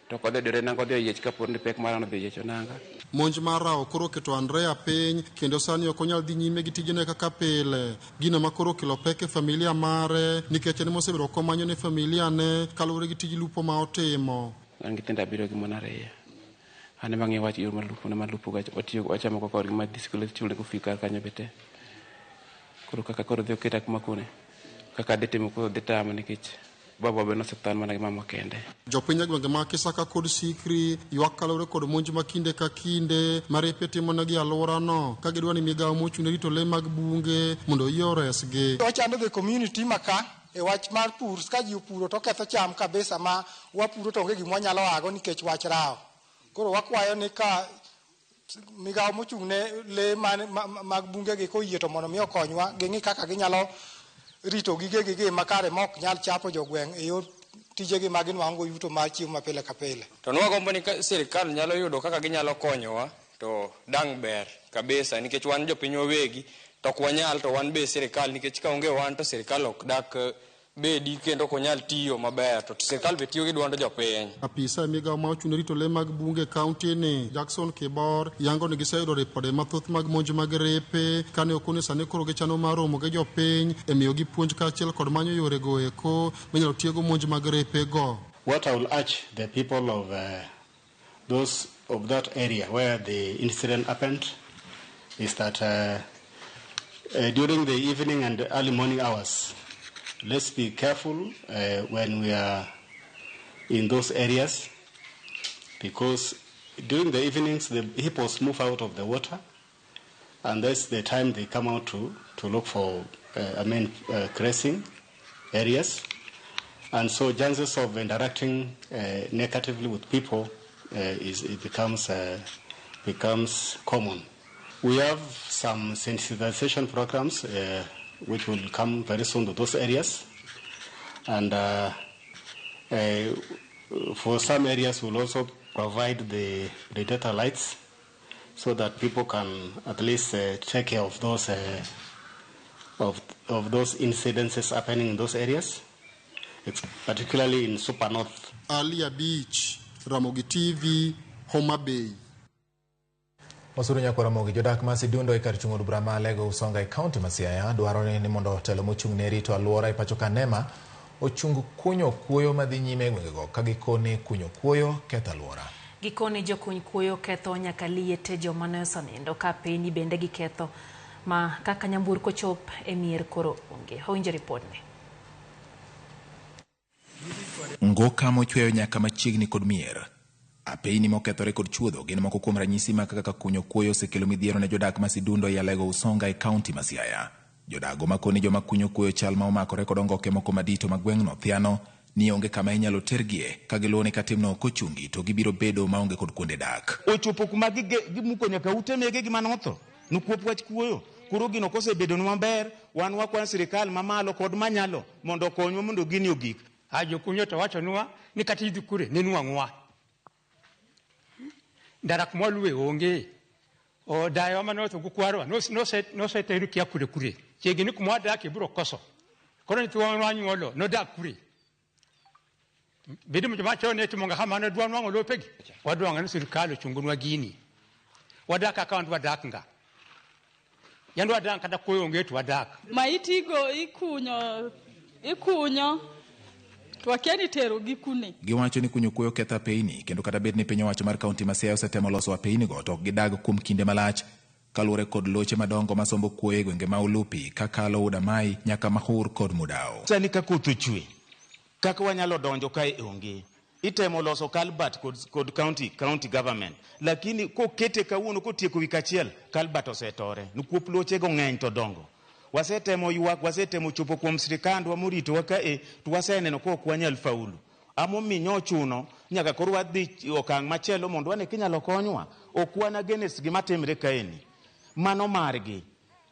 To kodhi odire nanga odhi oyiech kapod ni pek mara nodhi oyiecho nanga. Monj mar rawo koro oketo Andrea piny kendo sani ok onyal dhi nyime gi tijene kaka pile. Gino ma koro okelo pek e familia mare nikech en mosebedo komanyo ne familia ne kaluwore gi tij lupo ma otimo. An gi nyithindo abiriyo gi mon ariyo. An ema ang'iyo wach yor mar lupo ne malupo ga watiyo wachamo go kodgi ma dhi sikul chulo go fee kar kanyo be te. Koro kaka koro dhi oketa kuma kune. Kaka adhi timo koro dhi tama nikech baba be nosethan mana gi mama kende. Jopiny e gwenge ma Kisaka kod Sikri ywak kaluwore kod monj ma kinde ka kinde ma repe timonegi e alworano ka gidwa ni migawo mochung' ne rito le mag bunge mondo oyie oresgi. Ochando the community ma ka e wach mar pur, ka ji opuro to ketho cham kabisa ma wapuro to onge gima wanyalo ago nikech wach rawo. Koro wakwayo ni ka migawo mochung' ne le mag bunge gi koyie to mondo mi okonywa ging'i kaka ginyalo rito gigegi gi makare ma ok nyal chapo jogweng' e yor tijegi ma ginwang'o yuto mar chiemo ma pile ka pile. To nwagombo ni sirikal nyalo yudo kaka ginyalo konyowa to dang' ber kabisa nikech wan jopiny wawegi to ok wanyal to wan be sirikal nikech ka onge wan to sirikal ok dak bedi kendo ok onyal tiyo maber to sirikal be tiyo gi duond jopiny. Apisa e migawo ma ochung' ne rito le mag bunge e kaunti ni Jackson Kibor yango ni giseyudo ripode mathoth mag monj mag repe kane okone sani koro gichano mar romo gi jopiny e miyogi puonj kaachiel kod manyo yore go eko minyalo tiego monj mag repe go. What I will urge the people of those of that area where the incident happened is that during the evening and early morning hours, let's be careful when we are in those areas, because during the evenings the hippos move out of the water, and that's the time they come out to look for grazing areas. And so chances of interacting negatively with people becomes common. We have some sensitization programs which will come very soon to those areas. And for some areas, we'll also provide the predator lights so that people can at least take care of those of those incidences happening in those areas, it's particularly in Super North. Ali Beach, Ramogi TV, Homa Bay. Osuru nyako Ramogi jodak ma Sidundo e kar chung' od bura ma Alego Usonga e kaunti ma Siaya dwaro ni mondo telo mochung' ne rito alwora e pacho ka NEMA ochung kunyo kuoyo madhi nyime e gwengego ka gikone kunyo kuoyo ketho alwora. Gikone jokuny kuoyo ketho nyaka liete joma ne osenindo ka piny bende giketho ma kaka nyamburko chop e mier koro onge. Owinjo ripodni. Ngoka mochweyo nyaka machiegni kod mier. Apeyni mokethore kod chuodho gin moko kuom ranyisi mag kaka kunyo kuoyo osekelo midhiero ne jodak ma Sidundo e Alego Usonga e kaunti ma Siaya. Jodago makoni joma kunyo kuoyo chal ma omakore kod ongoke moko madito mag gweng'no thiano ni onge kama inyalo tergie ka giluwo ni ka timno ok ochungi to gibiro bedo maonge kod kuonde dak. Ochopo kuma gimuko nyaka ute mege mane otho nikwop wach kuoyo. Koro gino kosebedonwa maber, wan wakwayo sirikal mamalo kod manyalo mondo okonywa mondo gini ogik. Jokunyo to wachonwa ni kata idhi kure ne nwang'wa. Ndara kuma waluwe onge. Dayowa mane otho gi kwarwa noseter kia kure kure. Chiegni kuma wadakie biro koso. Koro nyithiwa manyuolo nodak kure. Bedo joma chon ne timo kamano dwa nwang'o lopegi. Wadwang'o ni sirikal ochungnwa gini. Wadak kaka wan wadak nga. Yand wadak kata kuoyo onge to wadak. Maitigo ikunyo to wakia ni tero gi kune. Giwacho ni kunyo kuoyo ketho apeyni kendo kata bed ni piny owacho mar kaunti ma Siaya osetemo loso apeynigo to ok gidag kuom kinde malach kaluwore kod loche madongo masombo kuoyo e gwenge ma Olupi kakalo Udamai nyaka Mahur kod Mudao. Sani ka koth ochwe, kaka wanyalo donjo kae onge. Itemo loso culvert kod county government, lakini kokete kawuono kotieko wik achiel, culvert osetore nikwop lochego ng'eny to dongo. Wasetemo ywak, wasetemo chopo kuom sirikandwa moritowa kae, to waseneno ka ok wanyal faulu. Amomiyo nyochuno nyaka koro wadhi okang' machielo mondo wane kinyalo konywa. Ok wan against gima timre kaeni, mano margi,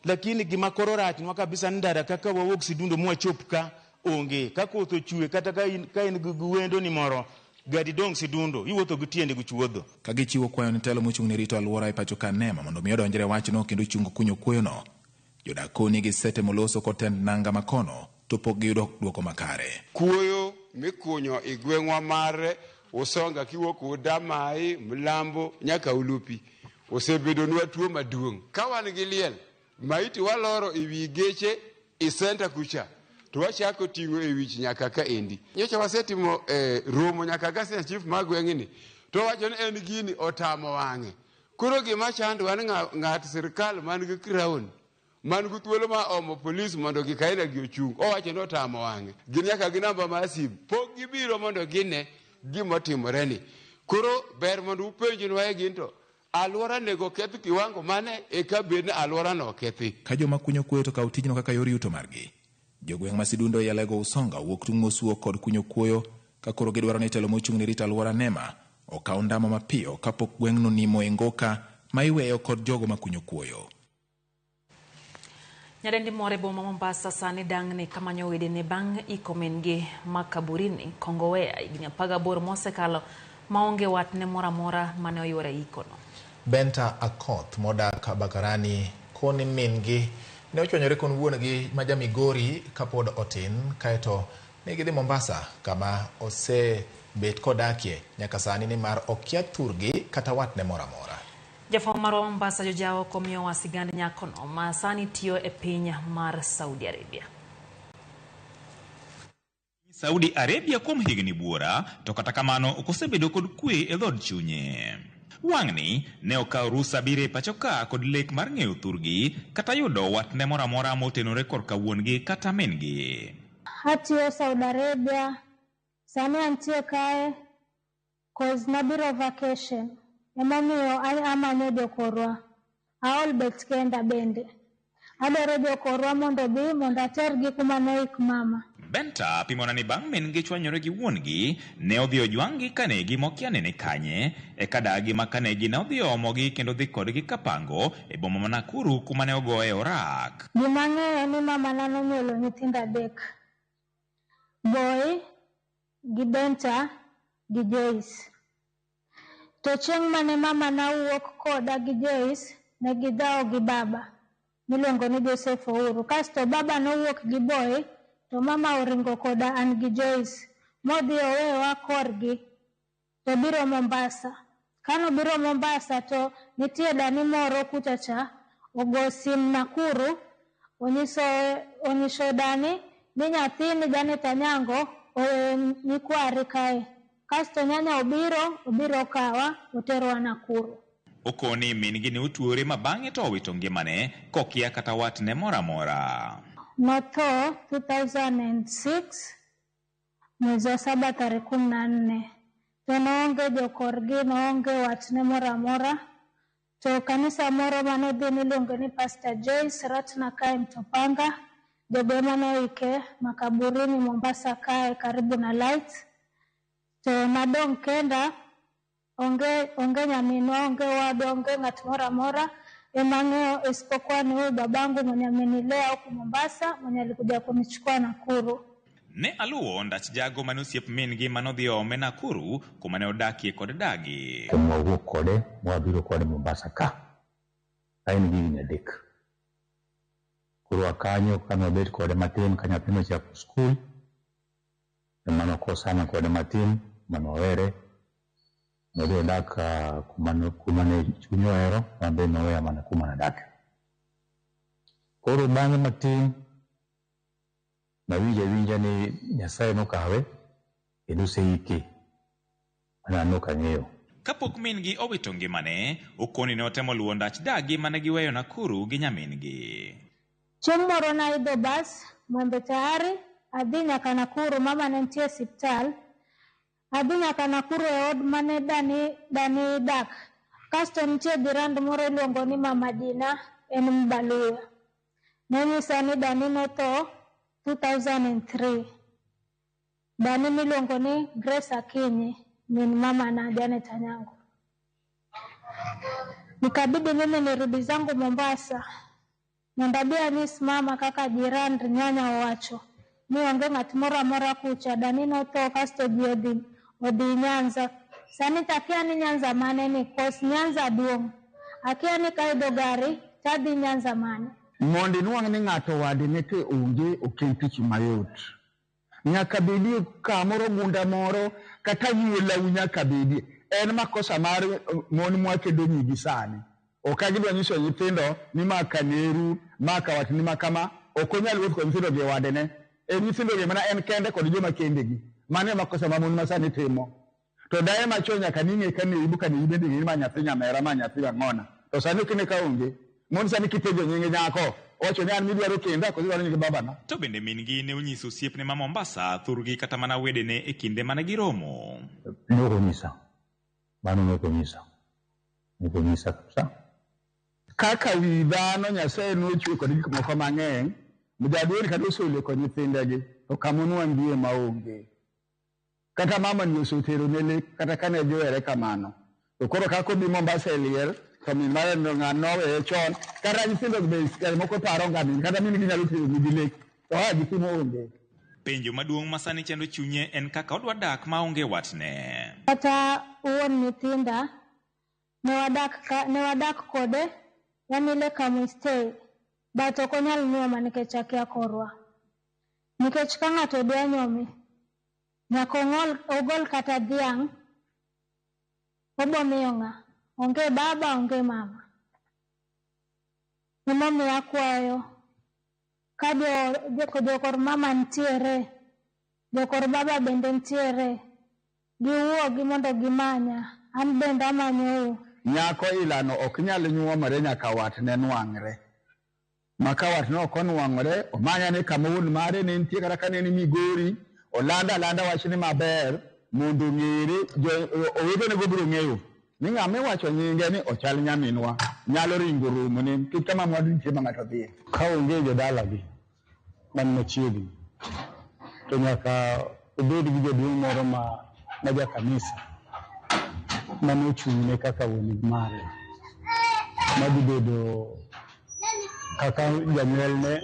lakini gima koro rachnwa kabisa ni ndara kaka wawuok Sidundo mwachop ka onge. Ka koth ochwe kata ka in gi wendo ni moro, gari dong' Sidundo, iwuotho gi tiendi gi chuodho. Ka gichiwo kwayo ne telo mochung' ne rito alwora e pacho ka NEMA mondo mi odonjre wachno kendo ochung kunyo kuoyono. Jodak koni gisetemo loso kod tend nanga makono to pok giyudo dwoko makare. Kuoyo mikunyo e gweng'wa mar Usonga kiwuok Udamai, Mlambo nyaka Ulupi osebedonwa tuo maduong'. Ka wan gi liel, maiti waloro e wi geche e senta kucha to wachako ting'o e wich nyaka ka endi. Nyocha wasetimo romo nyaka ga chief mar gweng'ni to wacho ni en gini otamo wang'e. Koro gima chandowa ni ng'at sirikal man gi crown man gi thuolo ma omo polis mondo gikaina gi ochung', owacho ni otamo wang'e. Gin nyaka gi namba mar simu, pok gibiro mondo gine gimotimore ni. Koro ber mondo upenjnwa e gin to alwora nego keth kiwango mane eka bed ni alwora no okethi. Ka joma kunyo kuoyo to kawo tijno kaka yor yuto margi. Jogweng' ma Sidundo e Alego Usonga wuok tung' mosuo kod kunyo kuoyo ka koro gidwaro ni telo mochung' ne rito alwora NEMA okaw ndamo mapiyo kapok gweng'no nimo e ngoka ma iweyo kod jogo ma kunyo kuoyo. Nyadendi moro e boma Mombasa sani dang'ni kamanyo wedene bang' iko min-gi makaburini Kongowea higni 18 mosekalo maonge watne moro amora mane oyuoro e ikono. Benta Akoth modak Bakarani koni min-gi ne ochwanyore kod wuon-gi ma ja Migori kapod otin kaeto ne gidhi Mombasa kama osebet kodakie nyaka sani nimar okia thurgi kata watne moro amora. Jafwambo marwa Mombasa Jojawo komiyowa sigand nyakono ma sani tiyo e piny mar Saudi Arabia. Saudi Arabia kuom higni buora, to kata kamano ok osebedo kod kwe e dhood chunye. Wang'ni ne okawo rusa biro e pacho ka kod lek mar ng'eyo thurgi kata yudo watne moro amora motenore korka wuon-gi kata min-gi. Atiyo Saudi Arabia, sani antie kae cause nabiro vacation. Emomiyo amanyo jokorwa. Aol bet kenda bende. Adwaro jokorwa mondo obi mondo atergi kuma noik mama. Benta pimona ni bang' min gi chwanyore gi wuon-gi, ne odhi ojwang'-gi kanegi mokia ni ni kanye, eka dagi ma kanegi ne odhi omogi kendo dhi kodgi kapango e boma ma Nakuru kuma ne ogoye orak. Gima ang'eyo ni mamana nonyuolo nyithindo 3. Boy gi Benta gi Joyce. To chieng' mane mamana wuok koda gi Joyce, ne gidhawo gi baba miluongo ni Joseph Ouru. Kasto baba nowuok gi Boy, to mama oringo koda an gi Joyce, modhi owewa korgi, to biro Mombasa. Kanobiro Mombasa to nitie dani moro kucha cha, ogo sim Nakuru, onyiso dani ni nyathini Janet Anyango oweyo nyikwari kae. Kasto nyanya obiro kawa, oterowa Nakuru. Okoni min-gi ne otuore ma bang'e to owito ngimane kokia kata watne moro amora. Notho 2006 mwezi wa 7 tarehe 14. To noonge jokorgi, noonge watne moro amora. To kanisa moro manodhi miluongo ni Pastor Joyce Ratna kae Mtopanga, jogo ema noike makaburini Mombasa kae karibu na Lights. To nadong' kenda, onge nyaminwa, onge wadwa, onge ng'at moro amora ema ang'eyo isipokuwa ni huyu babangu mwenye amenilea huku Mombasa, mwenye alikuja kunichukua Nakuru. Ne aluwo ndach jago mane osiep min-gi manodhi ome Nakuru kuma ne odakie kod dagi. Mwawuok kode, mwabiro kode Mombasa ka. Ka en gi higni 3. Koro kanyo kane wabet kode matin ka nyathi nochako skul, ema nokosana kode matin manowere. Nodhi odak kuma ne chunye ohero, an be noweya mana kuma nadake. Koro bang'e matin, nawinjo awinja ni Nyasaye nokawe kendo oseike, mana an ok ang'eyo. Kapok min-gi owito ngimane, okoni ne otemo luwo ndach dagi mane giweyo Nakuru gi nyamin-gi. Chieng' moro naidho bas Mwembe Tayari, adhi nyaka Nakuru, mama ne nitie e osiptal. Adhi nyaka Nakuru e od mane dani dak. Kasto nitie jirand moro iluongo ni Mama Dina, en Mbaluya. Nonyisa ni dani notho 2003. Dani miluongo ni Grace Akinyi, min mama na Janet Anyango. Nikabidi mimi nirudi zangu Mombasa. Mondo abi anyis mama kaka jirand nyanya owacho ni onge ng'at moro amora kucha, dani notho kasto ji odhi Nyanza. Sani to akia ni Nyanza mane ni, kos Nyanza duong'. Akia ni kaidho gari tadhi Nyanza mane. Mondo inuang' ni ng'ato wadene to onge, ok en tich mayot. Nyaka bedie kamoro gunda moro, kata yie lawu nyaka bedie. En makosa mar mon mwakedo nyigi sani. Ok gidwa nyiso nyithindo ni ma kaneru, ma kawatni ma kama, ok onyal wuoth kod nyithindo gi wadene. En nyithindo gi mana en kende kod joma kendegi. Mano e makosa ma mon masani timo. To daye machon nyaka ning'e ka neibu ka neibu bende ng'e ni ma nyathi nyamera, ma nyathi ang'ona. To sani ok ine ka onge. Mon sani kipenjo nying nyako, owacho ni an midwaro kenda, koso idwaro nying babana. To bende min-gi ne onyiso osiepne ma Mombasa thurgi kata mana wedene e kinde mane giromo. Ne ok onyisa. Mano ne ok onyisa. Ne ok onyisa kabisa. Kaka wi dhano Nyasaye nochwe kod gik moko mang'eny, jaduong' kata osoleko nyithindegi, to kama onwang'gie maonge. Kata mama ni osetero ne lek, kata kane giwere kamano. To koro kaka obi Mombasa e liel, to min mare no ng'a noweye chon, kata nyithindo be moko paro nga min, kata min gi nyalo tero nigi lek, to a gitimo onge. Penjo maduong' ma sani chando chunye en kaka odwa dak maonge watne. Kata wuon nyithinda, ne wadak kode, yani ile kama stay, but ok onyal nyuoma nikech akia korwa. Nikech ka ng'ato dwa nyuomi, nyaka ogol kata dhiang', obo miyo ng'a? Onge baba, onge mama. Emomiyo akwayo, ka jokor mama nitiere, jokor baba bende nitiere, giwuogi mondo gimanya, an bende amanyou. Nyako ilano ok nyal nyuomore nyaka watne nwang're. Ma ka watne ok onwang'ore, omanya ni kama wuon mare ne nitie kata ka ne ni Migori, olanda alanda wachni maber mondo ong'ere, owetene go biro ng'eyo ni ng'ama iwacho nyinge ni ochal nyaminwa. nyalo ringo romone nikech kama mwandu nitie ma ng'ato dhiye. Ka onge jodalagi man machiegni to nyaka obed gi jaduong' moro ma jakanisa mane ochung'ne kaka wuon mare madhi bedo kaka janyuolne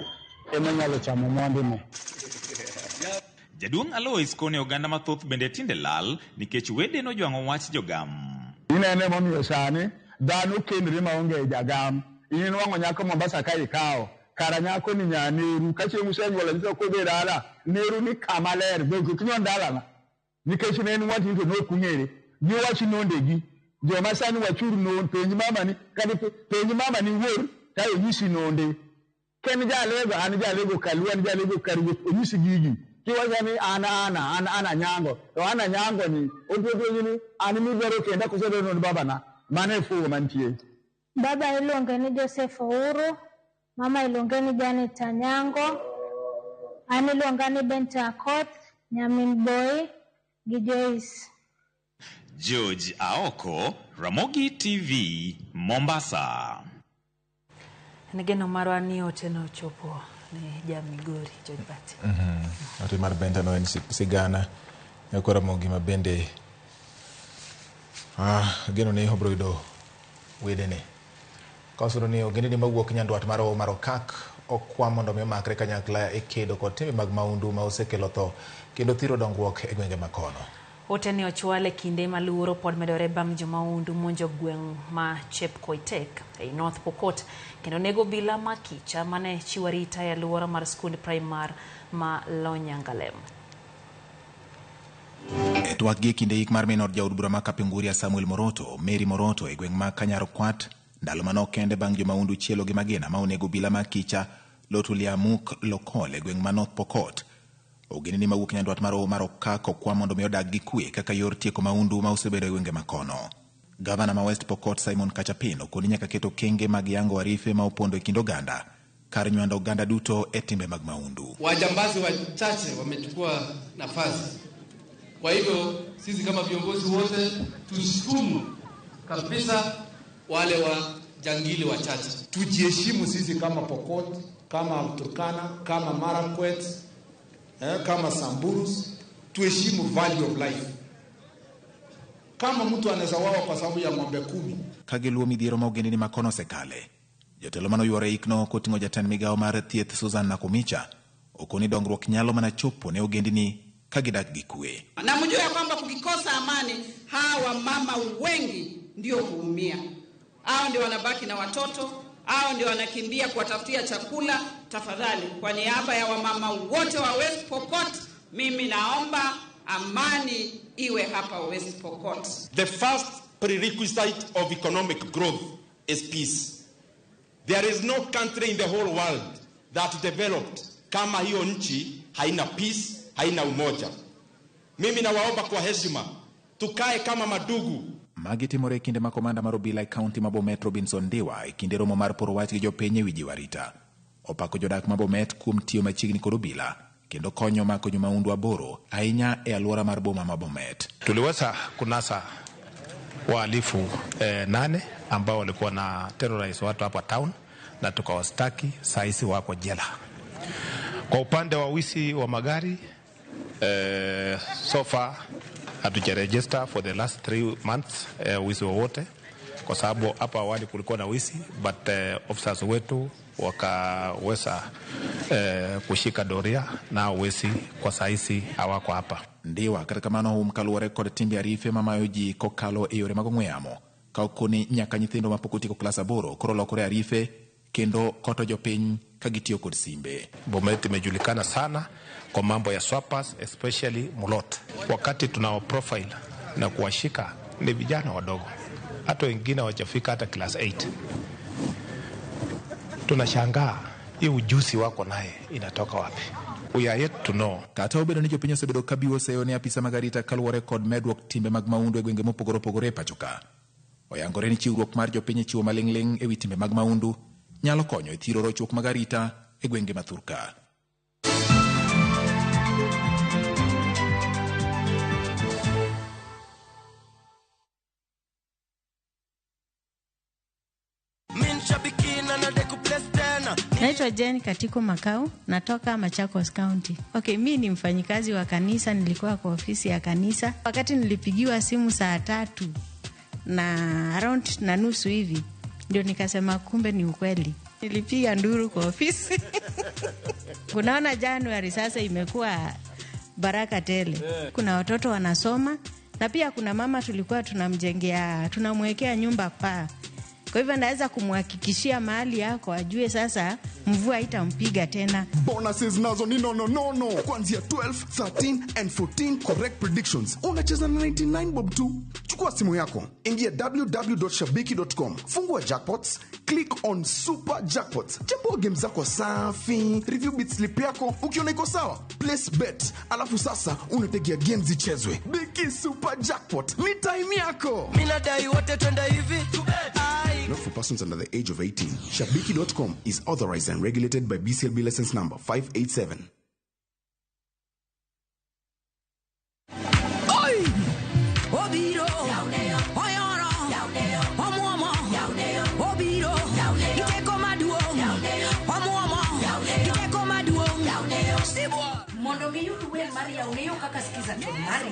ema nyalo chamo mwandune. Jaduong' Alois kone oganda mathoth bende tinde lal nikech wede nojwang'o wach jogam. Inene momiyo sani dhano kendre maonge jagam. In nwang'o nyako Mombasa ka ikawo kara nyako ni nyaneru ka chieng' usenyuolo nyithindo kodhi dala neru ni kama ler be ok inyon dalana nikech ne en wachni to nok ung'ere giwach nondegi joma sani wachur non penj mamani kata penj mamani wuor ka onyisi nonde ken jalego an jalego kaluo an jalego karuoth onyisi gigi kiwacho ni an ana nyango to ana nyango ni obiro penji ni an midwaro kenda koso idwaro nond babana. Mano e fuwo mantie. Baba iluonge ni Joseph Ouru, mama iluonge ni Janet Anyango, an iluonga ni Benta Akoth, nyamin Boy gi Joyce. George Aoko, Ramogi TV, Mombasa. En geno marwa ni ote no ochopo ne ja Migori George Bati. Ote mar Benta no en sigana ne Ramogi ma bende geno ni obiro yudo wedene. Kausudo ni ogendini mawuok nyandwat mar Hoho mar Okak okwa mondo mi omakre kanyakla e kedo kod timbe mag maundu ma osekelo tho kendo thiro dongruok e gwenge makono. Ote ne ochwal e kinde ma luoro pod medore bang' jomahundu monjo gweng' ma Chepkoitek ei North Pokot kendo nego obila ma kicha mane chiwo arita e alwora mar skund primar ma Lonyangalem. E twak gi e kinde yik mar min od jaod bura ma Kapenguria Samuel Moroto, Mary Moroto e gweng' ma Kanyarkwat, ndalo manok kende bang' jomahundu chielo gi magina ma onego obila ma kicha Lotuliamuk Lokol e gweng' ma North Pokot. Ogendini mawuok nyandwat mar Hoho mar Okak okwa mondo mi odag gi kwe kaka yor tieko maundu ma osebedo e gwenge makono. Gavana ma West Pokot Simon Kachapin okoni nyaka ket okenge mag yango arife ma opondo e kind oganda kar nywando oganda duto e timbe mag maundu. Wajambazi wachache wamechukua nafasi. Kwa hivyo sisi kama viongozi wote tusukumu kabisa wale wajangili wachache. Tujiheshimu sisi kama Pokot, kama Turkana, kama Marakwet, kama Samburus, tuheshimu value of life. Kama mtu anaweza wawa kwa sababu ya ng'ombe 10. Kagiluwo midhiero ma ogendini makono osekale. Jotelo mano yuore ikno koting'o jatend migawo mar thieth Susan Nakumicha okoni dongruok nyalo mana chopo ne ogendini kagidak gi kwe. Na mjue ya kwamba kukikosa amani, hawa mama wengi ndio huumia. Hao ndio wanabaki na watoto, hao ndio wanakimbia kuwatafutia chakula. Tafadhali, kwa niaba ya wamama wote wa West Pokot, mimi naomba amani iwe hapa West Pokot. The first prerequisite of economic growth is peace. There is no country in the whole world that developed kama hiyo nchi haina peace, haina umoja. Mimi nawaomba kwa heshima tukae kama madugu. Magi timore e kinde ma komanda mar obila e kaunti ma Bomet Robinson Ndiwa e kinde romo mar poro wach gi jopiny e wi jiwarita. Opako jodak ma Bomet kuom tiyo machiegni kod obila kendo konyo mako jomaundu 8 ahinya e alwora mar boma ma Bomet. Tuliweza kunasa wahalifu 8 ambao walikuwa na terrorize watu hapa town na tukawastaki, saisi wako jela. Kwa upande wa wizi wa magari so far hatujaregister for the last 3 months wizi wowote, kwa sababu hapa awali kulikuwa na wizi but officers wetu wakaweza kushika doria na wizi kwa saisi hawako hapa. Ndiwa kata kamano hum kaluwore kod timbe arife mamayo ji kokalo e yore mag ong'we yamo ka okoni nyaka nyithindo mapok otieko klas 8 koro lokore arife kendo koto jopiny ka gitiyo kod simbe. Bomet imejulikana sana kwa mambo ya swappers, especially Mulot. Wakati tunao profile na kuwashika ni vijana wadogo, hata wengine hawajafika hata class 8. Tunashangaa hii ujuzi wako naye inatoka wapi? We are yet to know. Kata obedo ni jopiny osebedo ka biwo seyo ne apisa mag arita kaluwore kod medruok timbe mag maundu e gwenge mopogore opogore e pacho ka. Oyangore ni chiwruok mar jopiny e chiwo maling'ling' e wi timbe mag maundu nyalo konyo e thiro rochruok mag arita e gwenge ma thurka. Naitwa Jane Katiko Makau, natoka Machakos County. Okay, mi ni mfanyikazi wa kanisa, nilikuwa kwa ofisi ya kanisa. Wakati nilipigiwa simu 3:30 na around na nusu hivi, ndio nikasema kumbe ni ukweli. Nilipiga nduru kwa ofisi. Unaona Januari sasa imekuwa baraka tele. Kuna watoto wanasoma na pia kuna mama tulikuwa tunamjengea, tunamwekea nyumba paa. Kwa hivyo naweza kumhakikishia mahali yako ajue sasa mvua itampiga tena. Bonuses nazo ni no no no no. Kuanzia 12, 13 and 14 correct predictions. Unacheza na 99 bob tu. Chukua simu yako, ingia www.shabiki.com, fungua jackpots, click on super jackpots. Chambua game zako safi, review bit slip yako, ukiona iko sawa, place bet. Alafu sasa unategea games zichezwe. Biki super jackpot, ni time yako. Mimi nadai wote twende hivi. Not for persons under the age of 18. Shabiki.com is authorized and regulated by BCLB license number 587. Oi! Obiro! Oyoro! Omuomo! Obiro! Giteko maduong'! Omuomo! Giteko maduong'! Sibwa! Mondo giyud wer mar Yaoneyo kaka skiza to mari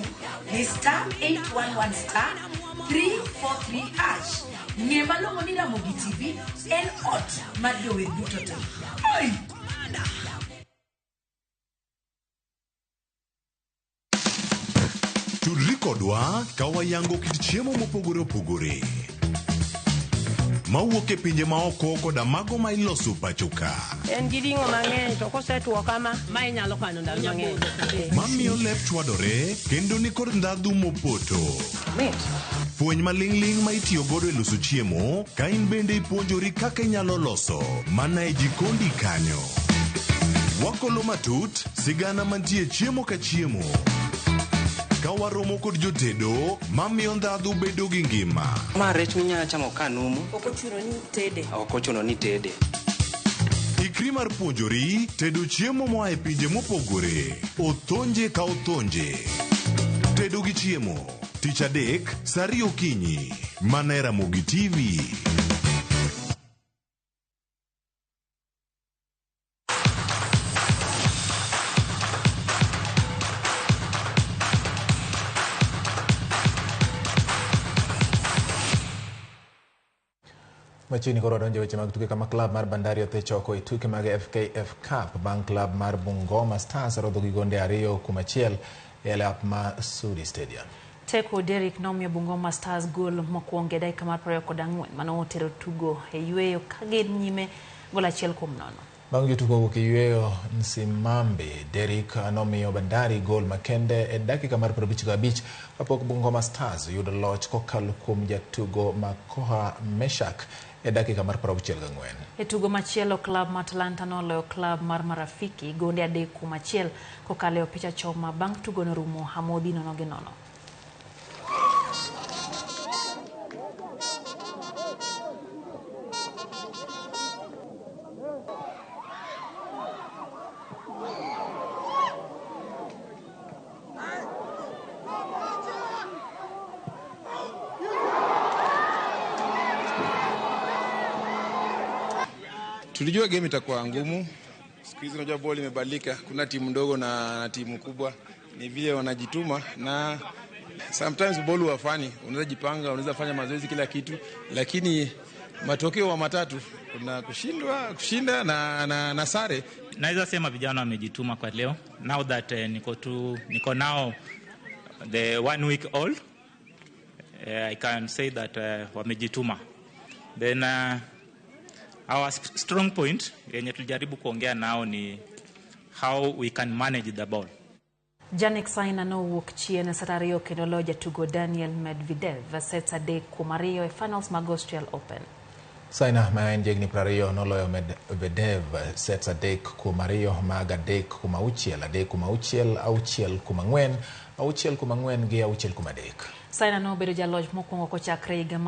ni star 811 star 343 hash. Ng'e malong'o ni Ramogi TV en ot mar jower duto te. Oi! Tudri kodwa ka wayango kit chiemo mopogore opogore mawuok e pinje maoko koda mago ma iloso pacho ka. En gi ring'o mang'eny to kosetuo kama, ma inyalo kano ndalo mang'eny. Mamiyo lep chwadore kendo nikod ndhadhu mopoto. Fweny maling'ling' ma itiyo godo e loso chiemo ka in bende ipuonjori kaka inyalo loso mana e jikondi kanyo. Wakolo matut sigana mantie chiemo ka chiemo. Ka waromo kod jotedo mamiyo ndhadhu bedo gi ngima. Ma rech minyalo chamo ka numu. Ok ochuno ni tede. Ok ochuno ni tede. Ikri mar puonjori tedo chiemo moa e pinje mopogore. Othonje ka othonje. Tedo gi chiemo. Tich adek, saa 2 okinyi. Mana e Ramogi TV. Machiegni koro wadonjo e weche mag tuke kama klab mar Bandari osechoko e tuke mag FKF Cup bang' klab mar Bungoma Stars rodho gi gonde 2-1 e lap ma Sudi Stadium. Teko Derrick nomiyo Bungoma Stars gol mokwongo e dakika mar 24 mane otero tugo e yweyo ka gin nyime gol 1-0. Bang' jotugo wuok e yweyo Nsimambi, Derrick nomiyo Bandari gol makende e dakika mar 55 kapok Bungoma Stars yudo loch kokalo kuom jatugo Makoha Meshak e dakika mar 64. E tugo machielo, klab mar Atlanta noloyo klab mar Marafiki gonde 3-1 kokalo e opich achoma bang' tugo norumo amodhi 0-0. Tulijua game itakuwa ngumu. Siku hizi unajua ball imebadilika, kuna timu ndogo na timu kubwa, ni vile wanajituma na sometimes ball huwa funny, unaweza jipanga, unaweza fanya mazoezi kila kitu, lakini matokeo wa matatu kuna kushindwa, kushinda na sare. Naweza sema vijana wamejituma kwa leo. Now that niko now the 1 week old, I can say that wamejituma. Then our strong point yenye tulijaribu kuongea nao ni how we can manage the ball. Jannik Sinner nowuok chien set 2 kendo loyo jatugo Daniel Medvedev sets 3-2 e finals mag Australian Open. Sinner ma en jahigni 20 noloyo Medvedev sets 3-2 mag 3-6, 3-6, 6-4, 6-4 gi 6-3. Sinner nobedo jaloch mokwongo kochakre higa